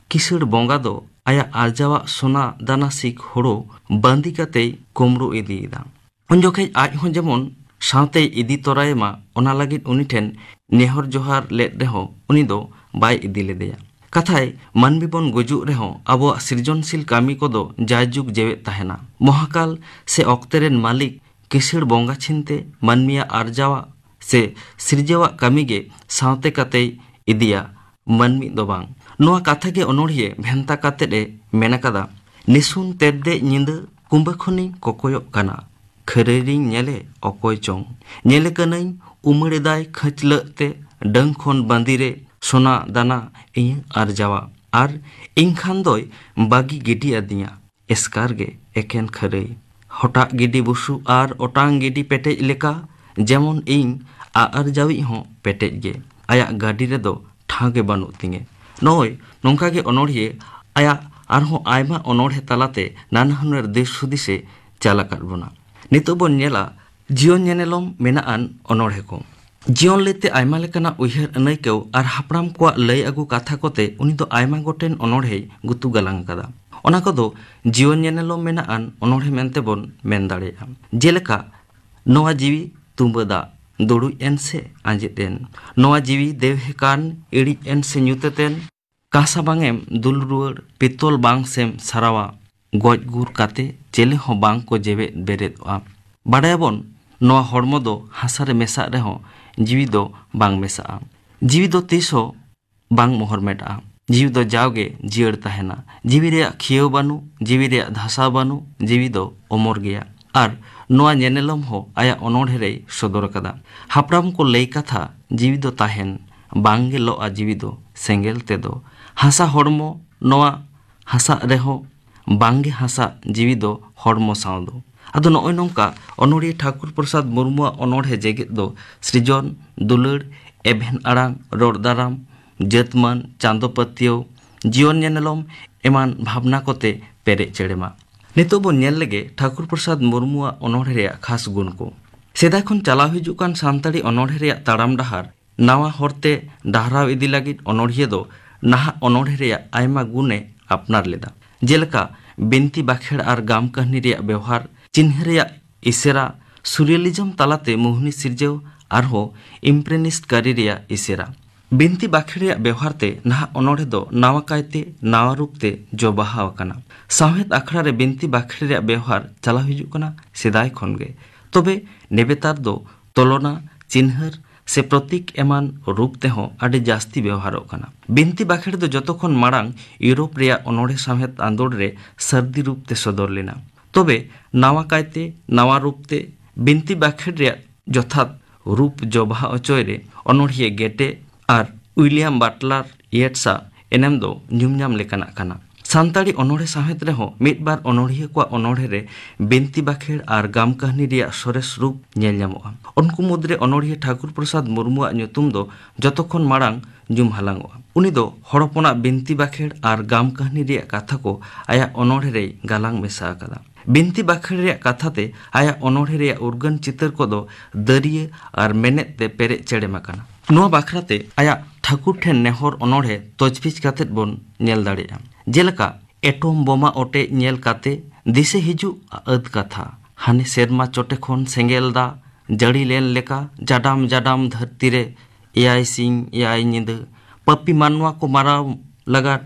ᱠᱤᱥᱟᱹᱲ ᱵᱚᱸᱜᱟ ᱫᱚ ᱟᱭᱟᱜ ᱟᱨᱡᱟᱣᱟᱜ ᱥᱚᱱᱟ ᱫᱟᱱᱟ ᱥᱤᱠ ᱦᱳᱲᱳ ᱵᱟᱸᱫᱤ ᱠᱟᱛᱮᱭ ᱠᱩᱢᱲᱩ ᱤᱫᱤᱭᱮᱫᱟ᱾ ᱩᱱ ᱡᱚᱠᱷᱮᱡ ᱟᱡ ᱦᱚᱸ ᱡᱮᱢᱚᱱ ᱥᱟᱶᱛᱮᱭ ᱤᱫᱤ ᱛᱚᱨᱟᱭᱮᱢᱟ, ᱚᱱᱟ ᱞᱟᱹᱜᱤᱫ ᱩᱱᱤ ᱴᱷᱮᱱ ᱱᱮᱦᱚᱨ ᱡᱚᱦᱟᱨ ᱞᱮᱫ ᱨᱮᱦᱚᱸ ᱩᱱᱤ ᱫᱚ ᱵᱟᱭ ᱤᱫᱤ ᱞᱮᱫᱮᱭᱟ᱾ ᱠᱟᱛᱷᱟᱭ, ᱢᱟᱹᱱᱢᱤ ᱵᱚᱱ ᱜᱩᱡᱩᱜ ᱨᱮᱦᱚᱸ ᱟᱵᱚᱣᱟᱜ ᱥᱤᱨᱡᱚᱱᱥᱤᱞ ᱠᱟᱹᱢᱤ ᱠᱚᱫᱚ ᱡᱟᱭᱡᱩᱜᱽ ᱡᱮᱣᱮᱫ ᱛᱟᱦᱮᱱᱟ᱾ ᱢᱚᱦᱟᱠᱟᱞ ᱥᱮ ᱚᱠᱛᱮ ᱨᱮᱱ ᱢᱟᱹᱞᱤᱠ ᱠᱤᱥᱟᱹᱬ ᱵᱚᱸᱜᱟ ᱪᱷᱤᱱᱛᱮ ᱢᱟᱹᱱᱢᱤᱭᱟᱜ ᱟᱨᱡᱟᱣᱟᱜ ᱥᱮ ᱥᱤᱨᱡᱟᱹᱣᱟᱜ ᱠᱟᱹᱢᱤ ᱜᱮ ᱥᱟᱶᱛᱮ ᱠᱟᱛᱮᱭ ᱤᱫᱤᱭᱟ, ᱢᱟᱹᱱᱢᱤ ᱫᱚ ᱵᱟᱝ᱾ ᱱᱚᱣᱟ ᱠᱟᱛᱷᱟ ᱜᱮ ᱚᱱᱚᱬᱦᱤᱭᱟᱹ ᱵᱷᱮᱱᱛᱟ ᱠᱟᱛᱮᱫ ᱮ ᱢᱮᱱ ᱟᱠᱟᱫᱟ, "ᱱᱤᱥᱩᱱ ᱛᱮᱨᱫᱮᱡ ᱧᱤᱫᱟᱹ ᱠᱩᱸᱵᱟᱹ ᱠᱷᱚᱱᱤᱧ ᱠᱚᱠᱚᱭᱚᱜ ᱠᱟᱱᱟ, ᱠᱷᱟᱹᱨᱟᱹᱭ ᱨᱤᱧ ᱧᱮᱞᱮ ᱚᱠᱚᱭ ᱪᱚᱝ, ᱧᱮᱞᱮ ᱠᱟᱹᱱᱟᱹᱧ ᱩᱢᱟᱹᱲᱮᱫᱟᱭ ᱠᱷᱟᱹᱪᱞᱟᱹᱜ ᱛᱮ ᱰᱟᱹᱝ ᱠᱷᱚᱱ ᱵᱟᱸᱫᱤ ᱨᱮ ᱥᱚᱱᱟ ᱫᱟᱱᱟ ᱤᱧᱟᱹᱜ ᱟᱨᱡᱟᱣᱟ, ᱟᱨ ᱤᱧ ᱠᱷᱟᱱ ᱫᱚᱭ ᱵᱟᱹᱜᱤ ᱜᱤᱰᱤ ᱟᱹᱫᱤᱧᱟ ᱮᱥᱠᱟᱨ ᱜᱮ ᱮᱠᱮᱱ ᱠᱷᱟᱹᱨᱟᱹᱭ, ᱦᱚᱴᱟᱜ ᱜᱤᱰᱤ ᱵᱩᱥᱩᱵ ᱟᱨ ᱚᱴᱟᱝ ᱜᱤᱰᱤ ᱯᱮᱴᱮᱡ ᱞᱮᱠᱟ, ᱡᱮᱢᱚᱱ ᱤᱧ ᱟᱜ ᱟᱨᱡᱟᱣᱤᱡ ᱦᱚᱸ ᱯᱮᱴᱮᱡ ᱜᱮ, ᱟᱭᱟᱜ ᱜᱟᱹᱰᱤ ᱨᱮᱫᱚ ᱴᱷᱟᱶ ᱜᱮ ᱵᱟᱹᱱᱩᱜ ᱛᱤᱧᱟᱹ᱾" ᱱᱚᱜᱼᱚᱭ ᱱᱚᱝᱠᱟ ᱜᱮ ᱚᱱᱚᱬᱦᱤᱭᱟᱹ ᱟᱭᱟᱜ ᱟᱨᱦᱚᱸ ᱟᱭᱢᱟ ᱚᱱᱚᱬᱦᱮ ᱛᱟᱞᱟᱛᱮ ᱱᱟᱱᱟ ᱦᱩᱱᱟᱹᱨ ᱫᱤᱥ ᱦᱩᱫᱤᱥᱮ ᱪᱟᱞ ᱟᱠᱟᱫ ᱵᱚᱱᱟ᱾ ᱱᱤᱛᱚᱜ ᱵᱚᱱ ᱧᱮᱞᱟ ᱡᱤᱭᱚᱱ ᱧᱮᱱᱮᱞᱚᱢ ᱢᱮᱱᱟᱜ ᱟᱱ ᱚᱱᱚᱬᱦᱮ ᱠᱚ᱾ ᱡᱤᱭᱚᱱ ᱞᱟᱹᱭᱛᱮ ᱟᱭᱢᱟ ᱞᱮᱠᱟᱱᱟᱜ ᱩᱭᱦᱟᱹᱨ ᱟᱹᱱᱟᱹᱭᱠᱟᱹᱣ ᱟᱨ ᱦᱟᱯᱲᱟᱢ ᱠᱚᱣᱟᱜ ᱞᱟᱹᱭ ᱟᱹᱜᱩ ᱠᱟᱛᱷᱟ ᱠᱚᱛᱮ ᱩᱱᱤ ᱫᱚ ᱟᱭᱢᱟ ᱜᱚᱴᱮᱱ ᱚᱱᱚᱬᱦᱮᱭ ᱜᱩᱛᱩ ᱜᱟᱞᱟᱝ ᱟᱠᱟᱫᱟ᱾ ᱚᱱᱟ ᱠᱚᱫᱚ ᱡᱤᱭᱚᱱ ᱧᱮᱱᱮᱞᱚᱢ ᱢᱮᱱᱟᱜ ᱟᱱ ᱚᱱᱚᱬᱦᱮ ᱢᱮᱱᱛᱮ ᱵᱚᱱ ᱢᱮᱱ ᱫᱟᱲᱮᱭᱟᱜᱼᱟ᱾ ᱡᱮᱞᱮᱠᱟ, ᱱᱚᱣᱟ ᱡᱤᱣᱤ ᱛᱩᱸᱵᱟᱹ ᱫᱟᱜ ᱫᱩᱲᱩᱡ ᱮᱱ ᱥᱮ ᱟᱸᱡᱮᱫ ᱮᱱ, ᱱᱚᱣᱟ ᱡᱤᱣᱤ ᱫᱮᱣᱦᱮ ᱠᱟᱱ ᱤᱲᱤᱡ ᱮᱱ ᱥᱮ ᱧᱩᱛᱟᱹᱛ ᱮᱱ, ᱠᱟᱸᱥᱟ ᱵᱟᱝ ᱮᱢ ᱫᱩᱞ ᱨᱩᱣᱟᱹᱲ, ᱯᱤᱛᱚᱞ ᱵᱟᱝ ᱥᱮᱢ ᱥᱟᱨᱟᱣᱟ, ᱜᱚᱡ ᱜᱩᱨ ᱠᱟᱛᱮ ᱪᱮᱞᱮ ᱦᱚᱸ ᱵᱟᱝ ᱠᱚ ᱡᱮᱣᱮᱫ ᱵᱮᱨᱮᱫᱚᱜᱼᱟ᱾ ᱵᱟᱰᱟᱭᱟᱵᱚᱱ, ᱱᱚᱣᱟ ᱦᱚᱲᱢᱚ ᱫᱚ ᱦᱟᱥᱟ ᱨᱮ ᱢᱮᱥᱟᱜ ᱨᱮᱦᱚᱸ ᱡᱤᱣᱤ ᱫᱚ ᱵᱟᱝ ᱢᱮᱥᱟᱜᱼᱟ᱾ ᱡᱤᱣᱤ ᱫᱚ ᱛᱤᱥ ᱦᱚᱸ ᱵᱟᱝ ᱢᱚᱦᱚᱨ ᱢᱮᱴᱟᱜᱼᱟ᱾ ᱡᱤᱣᱤ ᱫᱚ ᱡᱟᱣᱜᱮ ᱡᱤᱭᱟᱹᱲ ᱛᱟᱦᱮᱱᱟ᱾ ᱡᱤᱣᱤ ᱨᱮᱭᱟᱜ ᱠᱷᱤᱭᱟᱹᱣ ᱵᱟᱹᱱᱩᱜ, ᱡᱤᱣᱤ ᱨᱮᱭᱟᱜ ᱫᱷᱟᱥᱟᱣ ᱵᱟᱹᱱᱩᱜ, ᱡᱤᱣᱤ ᱫᱚ ᱚᱢᱚᱨ ᱜᱮᱭᱟ᱾ ᱟᱨ ᱱᱚᱣᱟ ᱧᱮᱱᱮᱞᱚᱢ ᱦᱚᱸ ᱟᱭᱟᱜ ᱚᱱᱚᱬᱦᱮ ᱨᱮᱭ ᱥᱚᱫᱚᱨ ᱟᱠᱟᱫᱟ᱾ ᱦᱟᱯᱲᱟᱢ ᱠᱚ ᱞᱟᱹᱭ ᱠᱟᱛᱷᱟ, ᱡᱤᱣᱤ ᱫᱚ ᱛᱟᱦᱮᱱ, ᱵᱟᱝ ᱜᱮ ᱞᱚᱜᱼᱟ ᱡᱤᱣᱤ ᱫᱚ ᱥᱮᱸᱜᱮᱞ ᱛᱮᱫᱚ᱾ ᱦᱟᱥᱟ ᱦᱚᱲᱢᱚ ᱱᱚᱣᱟ ᱦᱟᱥᱟᱜ ᱨᱮᱦᱚᱸ, ᱵᱟᱝ ᱜᱮ ᱦᱟᱥᱟᱜ ᱡᱤᱣᱤ ᱫᱚ ᱦᱚᱲᱢᱚ ᱥᱟᱶ ᱫᱚ᱾ ᱟᱫᱚ ᱱᱚᱜᱼᱚᱭ ᱱᱚᱝᱠᱟ ᱚᱱᱚᱬᱦᱤᱭᱟᱹ ᱴᱷᱟᱠᱩᱨ ᱯᱨᱚᱥᱟᱫᱽ ᱢᱩᱨᱢᱩᱣᱟᱜ ᱚᱱᱚᱬᱦᱮ ᱡᱮᱜᱮᱛ ᱫᱚ ᱥᱨᱤᱡᱚᱱ, ᱫᱩᱞᱟᱹᱲ, ᱮᱵᱷᱮᱱ ᱟᱲᱟᱝ, ᱨᱚᱲ ᱫᱟᱨᱟᱢ, ᱡᱟᱹᱛᱢᱟᱹᱱ, ᱪᱟᱸᱫᱚ ᱯᱟᱹᱛᱭᱟᱹᱣ, ᱡᱤᱭᱚᱱ ᱧᱮᱱᱮᱞᱚᱢ ᱮᱢᱟᱱ ᱵᱷᱟᱵᱽᱱᱟ ᱠᱚᱛᱮ ᱯᱮᱨᱮᱡ ᱪᱮᱲᱮᱢᱟ᱾ ᱱᱤᱛᱚᱜ ᱵᱚᱱ ᱧᱮᱞ ᱞᱮᱜᱮ ᱴᱷᱟᱠᱩᱨ ᱯᱨᱚᱥᱟᱫᱽ ᱢᱩᱨᱢᱩᱣᱟᱜ ᱚᱱᱚᱬᱦᱮ ᱨᱮᱭᱟᱜ ᱠᱷᱟᱥ ᱜᱩᱱ ᱠᱚ᱾ ᱥᱮᱫᱟᱭ ᱠᱷᱚᱱ ᱪᱟᱞᱟᱣ ᱦᱤᱡᱩᱜ ᱠᱟᱱ ᱥᱟᱱᱛᱟᱲᱤ ᱚᱱᱚᱬᱦᱮ ᱨᱮᱭᱟᱜ ᱛᱟᱲᱟᱢ ᱰᱟᱦᱟᱨ ᱱᱟᱣᱟ ᱦᱚᱨᱛᱮ ᱰᱟᱦᱨᱟᱣ ᱤᱫᱤ ᱞᱟᱹᱜᱤᱫ ᱚᱱᱚᱬᱦᱤᱭᱟᱹ ᱫᱚ ᱱᱟᱦᱟᱜ ᱚᱱᱚᱬᱦᱮ ᱨᱮᱭᱟᱜ ᱟᱭᱢᱟ ᱜᱩᱱᱮ ᱟᱯᱱᱟᱨ ᱞᱮᱫᱟ᱾ ᱡᱮᱞᱮᱠᱟ, ᱵᱤᱱᱛᱤ ᱵᱟᱠᱷᱮᱲ ᱟᱨ ᱜᱟᱢ ᱠᱟᱹᱦᱱᱤ ᱨᱮᱭᱟᱜ ᱵᱮᱣᱦᱟᱨ, ᱪᱤᱱᱦᱟᱹ ᱨᱮᱭᱟᱜ ᱤᱥᱟᱹᱨᱟ, ᱥᱩᱨᱤᱭᱟᱞᱤᱡᱚᱢ ᱛᱟᱞᱟᱛᱮ ᱢᱳᱦᱱᱤ ᱥᱤᱨᱡᱟᱹᱣ ᱟᱨᱦᱚᱸ ᱤᱢᱯᱨᱮᱱᱤᱥᱴ ᱠᱟᱹᱨᱤ ᱨᱮᱭᱟᱜ ᱤᱥᱟᱹᱨᱟ᱾ ᱵᱤᱱᱛᱤ ᱵᱟᱠᱷᱮᱲ ᱨᱮᱭᱟᱜ ᱵᱮᱣᱦᱟᱨ ᱛᱮ ᱱᱟᱦᱟᱜ ᱚᱱᱚᱬᱦᱮ ᱫᱚ ᱱᱟᱣᱟ ᱠᱟᱭᱛᱮ ᱱᱟᱣᱟ ᱨᱩᱯ ᱛᱮ ᱡᱚ ᱵᱟᱦᱟ ᱟᱠᱟᱱᱟ᱾ ᱥᱟᱶᱦᱮᱫ ᱟᱠᱷᱲᱟ ᱨᱮ ᱵᱤᱱᱛᱤ ᱵᱟᱠᱷᱮᱲ ᱨᱮᱭᱟᱜ ᱵᱮᱣᱦᱟᱨ ᱪᱟᱞᱟᱣ ᱦᱤᱡᱩᱜ ᱠᱟᱱᱟ ᱥᱮᱫᱟᱭ ᱠᱷᱚᱱ ᱜᱮ᱾ ᱛᱚᱵᱮ ᱱᱮᱵᱮᱛᱟᱨ ᱫᱚ ᱛᱚᱞᱚᱱᱟ, ᱪᱤᱱᱦᱟᱹᱨ ᱥᱮ ᱯᱨᱚᱛᱤᱠ ᱮᱢᱟᱱ ᱨᱩᱯ ᱛᱮᱦᱚᱸ ᱟᱹᱰᱤ ᱡᱟᱹᱥᱛᱤ ᱵᱮᱣᱦᱟᱨᱚᱜ ᱠᱟᱱᱟ᱾ ᱵᱤᱱᱛᱤ ᱵᱟᱠᱷᱮᱲ ᱫᱚ ᱡᱚᱛᱚ ᱠᱷᱚᱱ ᱢᱟᱲᱟᱝ ᱤᱭᱩᱨᱳᱯ ᱨᱮᱭᱟᱜ ᱚᱱᱚᱬᱦᱮ ᱥᱟᱶᱦᱮᱫ ᱟᱸᱫᱳᱲ ᱨᱮ ᱥᱟᱹᱨᱫᱤ ᱨᱩᱯ ᱛᱮ ᱥᱚᱫᱚᱨ ᱞᱮᱱᱟ᱾ ᱛᱚᱵᱮ ᱱᱟᱣᱟ ᱠᱟᱭᱛᱮ ᱱᱟᱣᱟ ᱨᱩᱯ ᱛᱮ ᱵᱤᱱᱛᱤ ᱵᱟᱠᱷᱮᱲ ᱨᱮᱭᱟᱜ ᱡᱚᱛᱷᱟᱛ ᱨᱩᱯ ᱡᱚᱵᱟᱦᱟ ᱚᱪᱚᱭ ᱨᱮ ᱚᱱᱚᱬᱦᱤᱭᱟᱹ ᱜᱮᱴᱮ ᱟᱨ ᱩᱭᱞᱤᱭᱟᱢ ᱵᱟᱴᱞᱟᱨ ᱭᱮᱴᱥ ᱟᱜ ᱮᱱᱮᱢ ᱫᱚ ᱧᱩᱢ ᱧᱟᱢ ᱞᱮᱠᱟᱱᱟᱜ ᱠᱟᱱᱟ᱾ ᱥᱟᱱᱛᱟᱲᱤ ᱚᱱᱚᱬᱦᱮ ᱥᱟᱶᱦᱮᱫ ᱨᱮᱦᱚᱸ ᱢᱤᱫ ᱵᱟᱨ ᱚᱱᱚᱬᱦᱤᱭᱟᱹ ᱠᱚᱣᱟᱜ ᱚᱱᱚᱬᱦᱮ ᱨᱮ ᱵᱤᱱᱛᱤ ᱵᱟᱠᱷᱮᱲ ᱟᱨ ᱜᱟᱢ ᱠᱟᱹᱦᱱᱤ ᱨᱮᱭᱟᱜ ᱥᱚᱨᱮᱥ ᱨᱩᱯ ᱧᱮᱞ ᱧᱟᱢᱚᱜᱼᱟ᱾ ᱩᱱᱠᱩ ᱢᱩᱫᱽᱨᱮ ᱚᱱᱚᱬᱦᱤᱭᱟᱹ ᱴᱷᱟᱠᱩᱨ ᱯᱨᱚᱥᱟᱫᱽ ᱢᱩᱨᱢᱩᱣᱟᱜ ᱧᱩᱛᱩᱢ ᱫᱚ ᱡᱚᱛᱚ ᱠᱷᱚᱱ ᱢᱟᱲᱟᱝ ᱧᱩᱢ ᱦᱟᱞᱟᱝᱚᱜᱼᱟ᱾ ᱩᱱᱤ ᱫᱚ ᱦᱚᱲ ᱦᱚᱯᱚᱱᱟᱜ ᱵᱤᱱᱛᱤ ᱵᱟᱠᱷᱮᱲ ᱟᱨ ᱜᱟᱢ ᱠᱟᱹᱦᱱᱤ ᱨᱮᱭᱟᱜ ᱠᱟᱛᱷᱟ ᱠᱚ ᱟᱭᱟᱜ ᱚᱱᱚᱬᱦᱮ ᱨᱮᱭ ᱜᱟᱞᱟᱝ ᱢᱮᱥᱟ ᱟᱠᱟᱫᱟ᱾ ᱵᱤᱱᱛᱤ ᱵᱟᱠᱷᱮᱲ ᱨᱮᱭᱟᱜ ᱠᱟᱛᱷᱟ ᱛᱮ ᱟᱭᱟᱜ ᱚᱱᱚᱬᱦᱮ ᱨᱮᱭᱟᱜ ᱩᱨᱜᱟᱹᱱ ᱪᱤᱛᱟᱹᱨ ᱠᱚᱫᱚ ᱫᱟᱹᱨᱭᱟᱹ ᱟᱨ ᱢᱮᱱᱮᱛ ᱛᱮ ᱯᱮᱨᱮᱡ ᱪᱮᱲᱮᱢ ᱟᱠᱟᱱᱟ᱾ ᱱᱚᱣᱟ ᱵᱟᱠᱷᱨᱟ ᱛᱮ ᱟᱭᱟᱜ ᱴᱷᱟᱹᱠᱩᱨ ᱴᱷᱮᱱ ᱱᱮᱦᱚᱨ ᱚᱱᱚᱬᱦᱮ ᱛᱚᱡᱽᱵᱤᱡᱽ ᱠᱟᱛᱮᱫ ᱵᱚᱱ ᱧᱮᱞ ᱫᱟᱲᱮᱭᱟᱜᱼᱟ᱾ ᱡᱮᱞᱮᱠᱟ, ᱮᱴᱚᱢ ᱵᱳᱢᱟ ᱚᱴᱮᱡ ᱧᱮᱞ ᱠᱟᱛᱮ ᱫᱤᱥᱟᱹ ᱦᱤᱡᱩᱜ ᱟᱹᱫ ᱠᱟᱛᱷᱟ, ᱦᱟᱱᱮ ᱥᱮᱨᱢᱟ ᱪᱚᱴᱮ ᱠᱷᱚᱱ ᱥᱮᱸᱜᱮᱞ ᱫᱟᱜ ᱡᱟᱹᱲᱤ ᱞᱮᱱ ᱞᱮᱠᱟ ᱡᱟᱰᱟᱢ ᱡᱟᱰᱟᱢ ᱫᱷᱟᱹᱨᱛᱤ ᱨᱮ ᱮᱭᱟᱭ ᱥᱤᱧ ᱮᱭᱟᱭ ᱧᱤᱫᱟᱹ ᱯᱟᱹᱯᱤ ᱢᱟᱱᱣᱟ ᱠᱚ ᱢᱟᱨᱟᱣ ᱞᱟᱜᱟᱫ,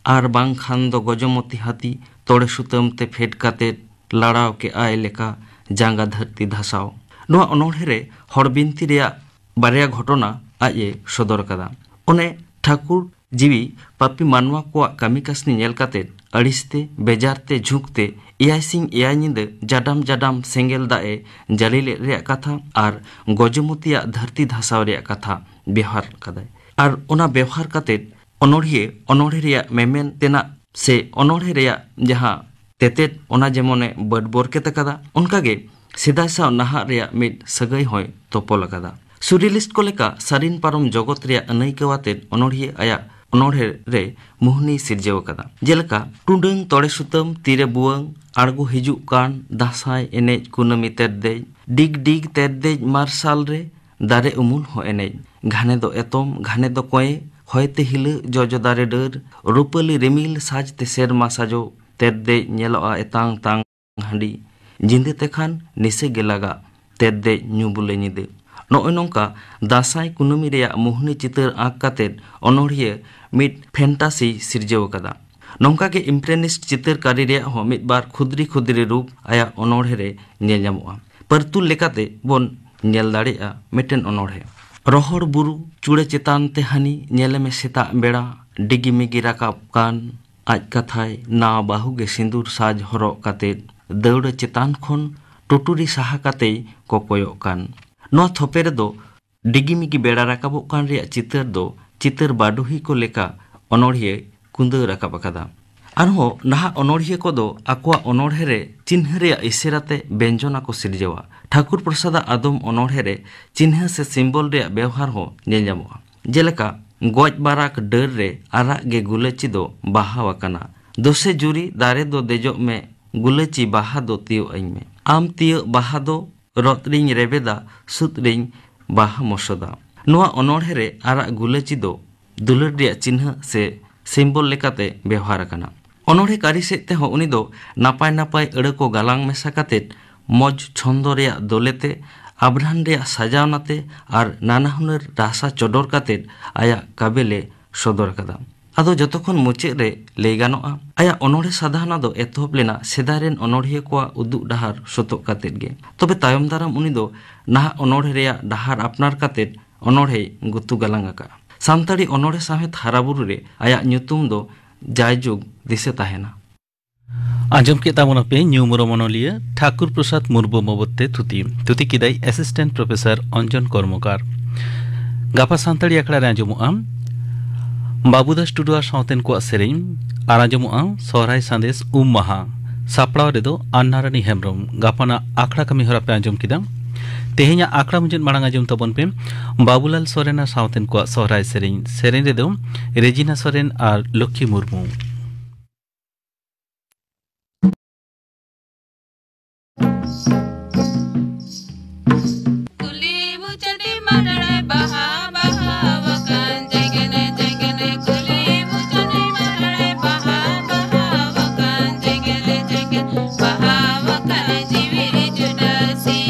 ᱟᱨ ᱵᱟᱝᱠᱷᱟᱱ ᱫᱚ ᱜᱚᱡᱚᱢᱚᱛᱤ ᱦᱟᱹᱛᱤ ᱛᱚᱲᱮ ᱥᱩᱛᱟᱹᱢ ᱛᱮ ᱯᱷᱮᱰ ᱠᱟᱛᱮ ᱞᱟᱲᱟᱣ ᱠᱮᱜᱼᱟᱭ ᱞᱮᱠᱟ ᱡᱟᱸᱜᱟ ᱫᱷᱟᱹᱨᱛᱤ ᱫᱷᱟᱥᱟᱣ᱾ ᱱᱚᱣᱟ ᱚᱱᱚᱬᱦᱮ ᱨᱮ ᱦᱚᱲ ᱵᱤᱱᱛᱤ ᱨᱮᱭᱟᱜ ᱵᱟᱨᱭᱟ ᱜᱷᱚᱴᱚᱱᱟ ᱟᱡ ᱮ ᱥᱚᱫᱚᱨ ᱠᱟᱫᱟ᱾ ᱚᱱᱮ ᱴᱷᱟᱹᱠᱩᱨ ᱡᱤᱣᱤ ᱯᱟᱯᱤ ᱢᱟᱱᱣᱟ ᱠᱚᱣᱟᱜ ᱠᱟᱹᱢᱤ ᱠᱟᱹᱥᱱᱤ ᱧᱮᱞ ᱠᱟᱛᱮ ᱟᱹᱲᱤᱥ ᱛᱮ, ᱵᱮᱡᱟᱨ ᱛᱮ, ᱡᱷᱩᱸᱠ ᱛᱮ ᱮᱭᱟᱭ ᱥᱤᱧ ᱮᱭᱟᱭ ᱧᱤᱫᱟᱹ ᱡᱟᱰᱟᱢ ᱡᱟᱰᱟᱢ ᱥᱮᱸᱜᱮᱞ ᱫᱟᱜ ᱮ ᱡᱟᱹᱲᱤ ᱞᱮᱫ ᱨᱮᱭᱟᱜ ᱠᱟᱛᱷᱟ ᱟᱨ ᱜᱚᱡᱚᱢᱚᱛᱤᱭᱟᱜ ᱫᱷᱟᱹᱨᱛᱤ ᱫᱷᱟᱥᱟᱣ ᱨᱮᱭᱟᱜ ᱠᱟᱛᱷᱟ ᱵᱮᱣᱦᱟᱨ ᱠᱟᱫᱟᱭ᱾ ᱟᱨ ᱚᱱᱟ ᱵᱮᱣᱦᱟᱨ ᱠᱟᱛᱮ ᱚᱱᱚᱬᱦᱤᱭᱟᱹ ᱚᱱᱚᱬᱦᱮ ᱨᱮᱭᱟᱜ ᱢᱮᱢᱮᱱ ᱛᱮᱱᱟᱜ ᱥᱮ ᱚᱱᱚᱬᱦᱮ ᱨᱮᱭᱟᱜ ᱡᱟᱦᱟᱸ ᱛᱮᱛᱮᱫ, ᱚᱱᱟ ᱡᱮᱢᱚᱱᱮ ᱵᱟᱹᱰ ᱵᱚᱨᱠᱮᱛ ᱟᱠᱟᱫᱟ, ᱚᱱᱠᱟᱜᱮ ᱥᱮᱫᱟᱭ ᱥᱟᱶ ᱱᱟᱦᱟᱜ ᱨᱮᱭᱟᱜ ᱢᱤᱫ ᱥᱟᱹᱜᱟᱹᱭ ᱦᱚᱸᱭ ᱛᱚᱯᱚᱞ ᱟᱠᱟᱫᱟ᱾ ᱥᱩᱨᱤᱭᱟᱞᱤᱥᱴ ᱠᱚ ᱞᱮᱠᱟ ᱥᱟᱨᱤᱱ ᱯᱟᱨᱚᱢ ᱡᱚᱜᱚᱛ ᱨᱮᱭᱟᱜ ᱟᱹᱱᱟᱹᱭᱠᱟᱹᱣ ᱟᱛᱮᱫ ᱚᱱᱚᱬᱦᱤᱭᱟᱹ ᱟᱭᱟᱜ ᱚᱱᱚᱬᱦᱮ ᱨᱮ ᱢᱩᱦᱱᱤ ᱥᱤᱨᱡᱟᱹᱣ ᱟᱠᱟᱫᱟ᱾ ᱡᱮᱞᱮᱠᱟ, ᱴᱩᱰᱟᱹᱝ ᱛᱚᱲᱮ ᱥᱩᱛᱟᱹᱢ ᱛᱤᱨᱮ ᱵᱩᱣᱟᱹᱝ, ᱟᱬᱜᱚ ᱦᱤᱡᱩᱜ ᱠᱟᱱ ᱫᱟᱸᱥᱟᱭ ᱮᱱᱮᱡ ᱠᱩᱱᱟᱹᱢᱤ ᱛᱮᱨᱫᱮᱡ, ᱰᱤᱜᱽ ᱰᱤᱜᱽ ᱛᱮᱨᱫᱮᱡ ᱢᱟᱨᱥᱟᱞ ᱨᱮ ᱫᱟᱨᱮ ᱩᱢᱩᱞ ᱦᱚᱸ ᱮᱱᱮᱡ, ᱜᱷᱟᱱᱮ ᱫᱚ ᱮᱛᱚᱢ, ᱜᱷᱟᱱᱮ ᱫᱚ ᱠᱚᱸᱭᱮ, ᱦᱚᱭᱛᱮ ᱦᱤᱞᱟᱹᱜ ᱡᱚᱡᱚ ᱫᱟᱨᱮ ᱰᱟᱹᱨ, ᱨᱩᱯᱟᱹᱞᱤ ᱨᱤᱢᱤᱞ ᱥᱟᱡᱽ ᱛᱮ ᱥᱮᱨᱢᱟ ᱥᱟᱡᱚ, ᱛᱮᱨᱫᱮᱡ ᱧᱮᱞᱚᱜᱼᱟ ᱮᱛᱟᱝ ᱛᱟᱝ ᱦᱟᱺᱰᱤ, ᱧᱤᱫᱟᱹ ᱛᱮᱠᱷᱟᱱ ᱱᱤᱥᱟᱹ ᱜᱮ ᱞᱟᱜᱟᱜ, ᱛᱮᱨᱫᱮᱡ ᱧᱩ ᱵᱩᱞᱟᱹ ᱧᱤᱫᱟᱹ᱾ ᱱᱚᱜᱼᱚᱭ ᱱᱚᱝᱠᱟ ᱫᱟᱸᱥᱟᱭ ᱠᱩᱱᱟᱹᱢᱤ ᱨᱮᱭᱟᱜ ᱢᱳᱦᱱᱤ ᱪᱤᱛᱟᱹᱨ ᱟᱸᱠ ᱠᱟᱛᱮᱫ ᱚᱱᱚᱬᱦᱤᱭᱟᱹ ᱢᱤᱫ fantasyᱭ ᱥᱤᱨᱡᱟᱹᱣ ᱟᱠᱟᱫᱟ᱾ ᱱᱚᱝᱠᱟ ᱜᱮ impressionist ᱪᱤᱛᱟᱹᱨ ᱠᱟᱹᱨᱤ ᱨᱮᱭᱟᱜ ᱦᱚᱸ ᱢᱤᱫ ᱵᱟᱨ ᱠᱷᱩᱫᱽᱨᱤ ᱠᱷᱩᱫᱽᱨᱤ ᱨᱩᱯ ᱟᱭᱟᱜ ᱚᱱᱚᱬᱦᱮ ᱨᱮ ᱧᱮᱞ ᱧᱟᱢᱚᱜᱼᱟ᱾ ᱯᱟᱹᱨᱛᱩᱞ ᱞᱮᱠᱟᱛᱮ ᱵᱚᱱ ᱧᱮᱞ ᱫᱟᱲᱮᱭᱟᱜᱼᱟ ᱢᱤᱫᱴᱮᱱ ᱚᱱᱚᱬᱦᱮ᱾ ᱨᱚᱦᱚᱲ ᱵᱩᱨᱩ ᱪᱩᱲᱟᱹ ᱪᱮᱛᱟᱱ ᱛᱮ ᱦᱟᱹᱱᱤ ᱧᱮᱞᱮ ᱢᱮ ᱥᱮᱛᱟᱜ ᱵᱮᱲᱟ, ᱰᱤᱜᱤ ᱢᱤᱜᱤ ᱨᱟᱠᱟᱵ ᱠᱟᱱ ᱟᱡ ᱠᱟᱛᱷᱟᱭ ᱱᱟᱣᱟ ᱵᱟᱹᱦᱩ ᱜᱮ ᱥᱤᱸᱫᱩᱨ ᱥᱟᱡᱽ ᱦᱚᱨᱚᱜ ᱠᱟᱛᱮ ᱫᱟᱹᱣᱲᱟᱹ ᱪᱮᱛᱟᱱ ᱠᱷᱚᱱ ᱴᱩᱴᱩᱨᱤ ᱥᱟᱦᱟ ᱠᱟᱛᱮᱭ ᱠᱚᱠᱚᱭᱚᱜ ᱠᱟᱱ᱾ ᱱᱚᱣᱟ ᱛᱷᱚᱯᱮ ᱨᱮᱫᱚ ᱰᱤᱜᱤ ᱢᱤᱜᱤ ᱵᱮᱲᱟ ᱨᱟᱠᱟᱵᱚᱜ ᱠᱟᱱ ᱨᱮᱭᱟᱜ ᱪᱤᱛᱟᱹᱨ ᱫᱚ ᱪᱤᱛᱟᱹᱨ ᱵᱟᱰᱚᱦᱤ ᱠᱚ ᱞᱮᱠᱟ ᱚᱱᱚᱬᱦᱤᱭᱟᱹᱭ ᱠᱩᱸᱫᱟᱹᱣ ᱨᱟᱠᱟᱵ ᱟᱠᱟᱫᱟ᱾ ᱟᱨᱦᱚᱸ ᱱᱟᱦᱟᱜ ᱚᱱᱚᱬᱦᱤᱭᱟᱹ ᱠᱚᱫᱚ ᱟᱠᱚᱣᱟᱜ ᱚᱱᱚᱬᱦᱮ ᱨᱮ ᱪᱤᱱᱦᱟᱹ ᱨᱮᱭᱟᱜ ᱤᱥᱟᱹᱨᱟ ᱛᱮ ᱵᱮᱧᱡᱚᱱᱟ ᱠᱚ ᱥᱤᱨᱡᱟᱹᱣᱟ᱾ ᱴᱷᱟᱹᱠᱩᱨ ᱯᱨᱚᱥᱟᱫᱟᱜ ᱟᱫᱚᱢ ᱚᱱᱚᱬᱦᱮ ᱨᱮ ᱪᱤᱱᱦᱟᱹ ᱥᱮ symbol ᱨᱮᱭᱟᱜ ᱵᱮᱣᱦᱟᱨ ᱦᱚᱸ ᱧᱮᱞ ᱧᱟᱢᱚᱜᱼᱟ᱾ ᱡᱮᱞᱮᱠᱟ, ᱜᱚᱡ ᱵᱟᱨᱟᱠ ᱰᱟᱹᱨ ᱨᱮ ᱟᱨᱟᱜ ᱜᱮ ᱜᱩᱞᱟᱹᱪᱤ ᱫᱚ ᱵᱟᱦᱟᱣ ᱟᱠᱟᱱᱟ᱾ ᱫᱚᱥᱮ ᱡᱩᱨᱤ ᱫᱟᱨᱮ ᱫᱚ ᱫᱮᱡᱚᱜ ᱢᱮ, ᱜᱩᱞᱟᱹᱪᱤ ᱵᱟᱦᱟ ᱫᱚ ᱛᱤᱭᱳᱜ ᱟᱹᱧ ᱢᱮ᱾ ᱟᱢ ᱛᱤᱭᱳᱜ ᱵᱟᱦᱟ ᱫᱚ ᱨᱚᱛ ᱨᱤᱧ ᱨᱮᱵᱮᱫᱟ, ᱥᱩᱫ ᱨᱤᱧ ᱵᱟᱦᱟ ᱢᱚᱥᱚᱫᱟ᱾ ᱱᱚᱣᱟ ᱚᱱᱚᱬᱦᱮ ᱨᱮ ᱟᱨᱟᱜ ᱜᱩᱞᱟᱹᱪᱤ ᱫᱚ ᱫᱩᱞᱟᱹᱲ ᱨᱮᱭᱟᱜ ᱪᱤᱱᱦᱟᱹ ᱥᱮ symbol ᱞᱮᱠᱟᱛᱮ ᱵᱮᱣᱦᱟᱨ ᱟᱠᱟᱱᱟ᱾ ᱚᱱᱚᱬᱦᱮ ᱠᱟᱹᱨᱤ ᱥᱮᱫ ᱛᱮᱦᱚᱸ ᱩᱱᱤ ᱫᱚ ᱱᱟᱯᱟᱭ ᱱᱟᱯᱟᱭ ᱟᱹᱲᱟᱹ ᱠᱚ ᱜᱟᱞᱟᱝ ᱢᱮᱥᱟ ᱠᱟᱛᱮᱫ ᱢᱚᱡᱽ ᱪᱷᱚᱱᱫᱚ ᱨᱮᱭᱟᱜ ᱫᱚᱞᱮᱛᱮ, ᱟᱵᱷᱨᱟᱱ ᱨᱮᱭᱟᱜ ᱥᱟᱡᱟᱣᱱᱟᱛᱮ ᱟᱨ ᱱᱟᱱᱟ ᱦᱩᱱᱟᱹᱨ ᱨᱟᱥᱟ ᱪᱚᱰᱚᱨ ᱠᱟᱛᱮᱫ ᱟᱭᱟᱜ ᱠᱟᱵᱮᱞᱮ ᱥᱚᱫᱚᱨ ᱟᱠᱟᱫᱟ᱾ ᱟᱫᱚ ᱡᱚᱛᱚ ᱠᱷᱚᱱ ᱢᱩᱪᱟᱹᱫ ᱨᱮ ᱞᱟᱹᱭ ᱜᱟᱱᱚᱜᱼᱟ, ᱟᱭᱟᱜ ᱚᱱᱚᱬᱦᱮ ᱥᱟᱫᱷᱟᱱᱟ ᱫᱚ ᱮᱛᱚᱦᱚᱵ ᱞᱮᱱᱟ ᱥᱮᱫᱟᱭ ᱨᱮᱱ ᱚᱱᱚᱬᱦᱤᱭᱟᱹ ᱠᱚᱣᱟᱜ ᱩᱫᱩᱜ ᱰᱟᱦᱟᱨ ᱥᱚᱛᱚᱜ ᱠᱟᱛᱮᱫ ᱜᱮ᱾ ᱛᱚᱵᱮ ᱛᱟᱭᱚᱢ ᱫᱟᱨᱟᱢ ᱩᱱᱤ ᱫᱚ ᱱᱟᱦᱟᱜ ᱚᱱᱚᱬᱦᱮ ᱨᱮᱭᱟᱜ ᱰᱟᱦᱟᱨ ᱟᱯᱱᱟᱨ ᱠᱟᱛᱮᱫ ᱚᱱᱚᱬᱦᱮᱭ ᱜᱩᱛᱩ ᱜᱟᱞᱟᱝ ᱟᱠᱟᱫᱼᱟ᱾ ᱥᱟᱱᱛᱟᱲᱤ ᱚᱱᱚᱬᱦᱮ ᱥᱟᱶᱦᱮᱫ ᱦᱟᱨᱟᱵᱩᱨᱩ ᱨᱮ ᱟᱭᱟᱜ ᱧᱩᱛᱩᱢ ᱫᱚ ᱡᱟᱭᱡᱩᱜᱽ ᱫᱤᱥᱟᱹ ᱛᱟᱦᱮᱱᱟ᱾ ᱟᱸᱡᱚᱢ ᱠᱮᱫ ᱛᱟᱵᱚᱱᱟᱯᱮ ᱧᱩᱢ ᱩᱨᱩᱢ ᱚᱱᱚᱞᱤᱭᱟᱹ ᱴᱷᱟᱠᱩᱨ ᱯᱨᱚᱥᱟᱫᱽ ᱢᱩᱨᱢᱩ ᱵᱟᱵᱚᱫ ᱛᱮ ᱛᱷᱩᱛᱤ᱾ ᱛᱷᱩᱛᱤ ᱠᱮᱫᱟᱭ Assistant Professor ᱚᱧᱡᱚᱱ ᱠᱚᱨᱢᱚᱠᱟᱨ᱾ ᱜᱟᱯᱟ ᱥᱟᱱᱛᱟᱲᱤ ᱟᱠᱷᱲᱟ ᱨᱮ ᱟᱸᱡᱚᱢᱚᱜᱼᱟ ᱵᱟᱹᱵᱩᱫᱟᱥ ᱴᱩᱰᱩ ᱟᱨ ᱥᱟᱶᱛᱮᱱ ᱠᱚᱣᱟᱜ ᱥᱮᱨᱮᱧ, ᱟᱨ ᱟᱸᱡᱚᱢᱚᱜᱼᱟ ᱥᱚᱦᱨᱟᱭ ᱥᱟᱸᱫᱮᱥ ᱩᱢ ᱢᱟᱦᱟ᱾ ᱥᱟᱯᱲᱟᱣ ᱨᱮᱫᱚ ᱟᱱᱱᱟᱨᱟᱱᱤ ᱦᱮᱢᱵᱽᱨᱚᱢ᱾ ᱜᱟᱯᱟᱱᱟᱜ ᱟᱠᱷᱲᱟ ᱠᱟᱹᱢᱤ ᱦᱚᱨᱟ ᱯᱮ ᱟᱸᱡᱚᱢ ᱠᱮᱫᱟ᱾ ᱛᱮᱦᱮᱧᱟᱜ ᱟᱠᱷᱲᱟ ᱢᱩᱪᱟᱹᱫ ᱢᱟᱲᱟᱝ ᱟᱸᱡᱚᱢ ᱛᱟᱵᱚᱱ ᱯᱮ ᱵᱟᱵᱩᱞᱟᱞ ᱥᱚᱨᱮᱱ ᱟᱨ ᱥᱟᱶᱛᱮᱱ ᱠᱚᱣᱟᱜ ᱥᱚᱦᱨᱟᱭ ᱥᱮᱨᱮᱧ᱾ ᱥᱮᱨᱮᱧ ᱨᱮᱫᱚ ᱨᱮᱡᱤᱱᱟ ᱥᱚᱨᱮᱱ ᱟᱨ ᱞᱚᱠᱠᱷᱤ ᱢᱩᱨᱢᱩ᱾ ᱠᱩᱞᱤ ᱢᱩᱪᱟᱹᱫ ᱢᱟᱰᱟᱲᱟᱭ ᱵᱟᱦᱟ ᱵᱟᱦᱟ ᱟᱠᱟᱱ ᱡᱮᱜᱮᱱᱮ ᱡᱮᱜᱮᱱᱮ᱾ ᱠᱩᱞᱤ ᱢᱩᱪᱟᱹᱫ ᱢᱟᱰᱟᱲᱟᱭ ᱵᱟᱦᱟ ᱵᱟᱦᱟ ᱟᱠᱟᱱ ᱡᱮᱜᱮᱱᱮ ᱡᱮᱜᱮᱱ ᱵᱟᱦᱟ ᱟᱠᱟᱱ ᱡᱤᱣᱤ ᱨᱮ ᱪᱩᱰᱟᱹᱥᱤ᱾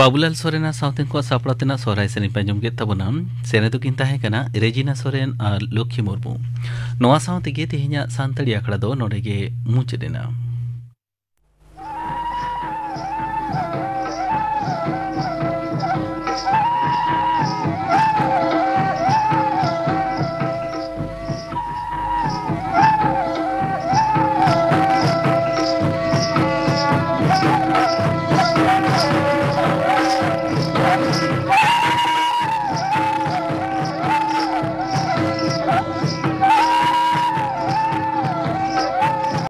ᱵᱟᱵᱩᱞᱟᱞ ᱥᱚᱨᱮᱱᱟᱜ ᱥᱟᱶᱛᱮ ᱠᱚᱣᱟᱜ ᱥᱟᱯᱲᱟᱣ ᱛᱮᱱᱟᱜ ᱥᱚᱦᱨᱟᱭ ᱥᱮᱨᱮᱧ ᱯᱮ ᱟᱸᱡᱚᱢ ᱠᱮᱫ ᱛᱟᱵᱚᱱᱟ᱾ ᱥᱮᱨᱮᱧ ᱫᱚᱠᱤᱱ ᱛᱟᱦᱮᱸ ᱠᱟᱱᱟ ᱨᱮᱡᱤᱱᱟ ᱥᱚᱨᱮᱱ ᱟᱨ ᱞᱚᱠᱠᱷᱤ ᱢᱩᱨᱢᱩ᱾ ᱱᱚᱣᱟ ᱥᱟᱶ ᱛᱮᱜᱮ ᱛᱮᱦᱮᱧᱟᱜ ᱥᱟᱱᱛᱟᱲᱤ ᱟᱠᱷᱲᱟ ᱫᱚ ᱱᱚᱰᱮ ᱜᱮ ᱢᱩᱪᱟᱹᱫ ᱮᱱᱟ᱾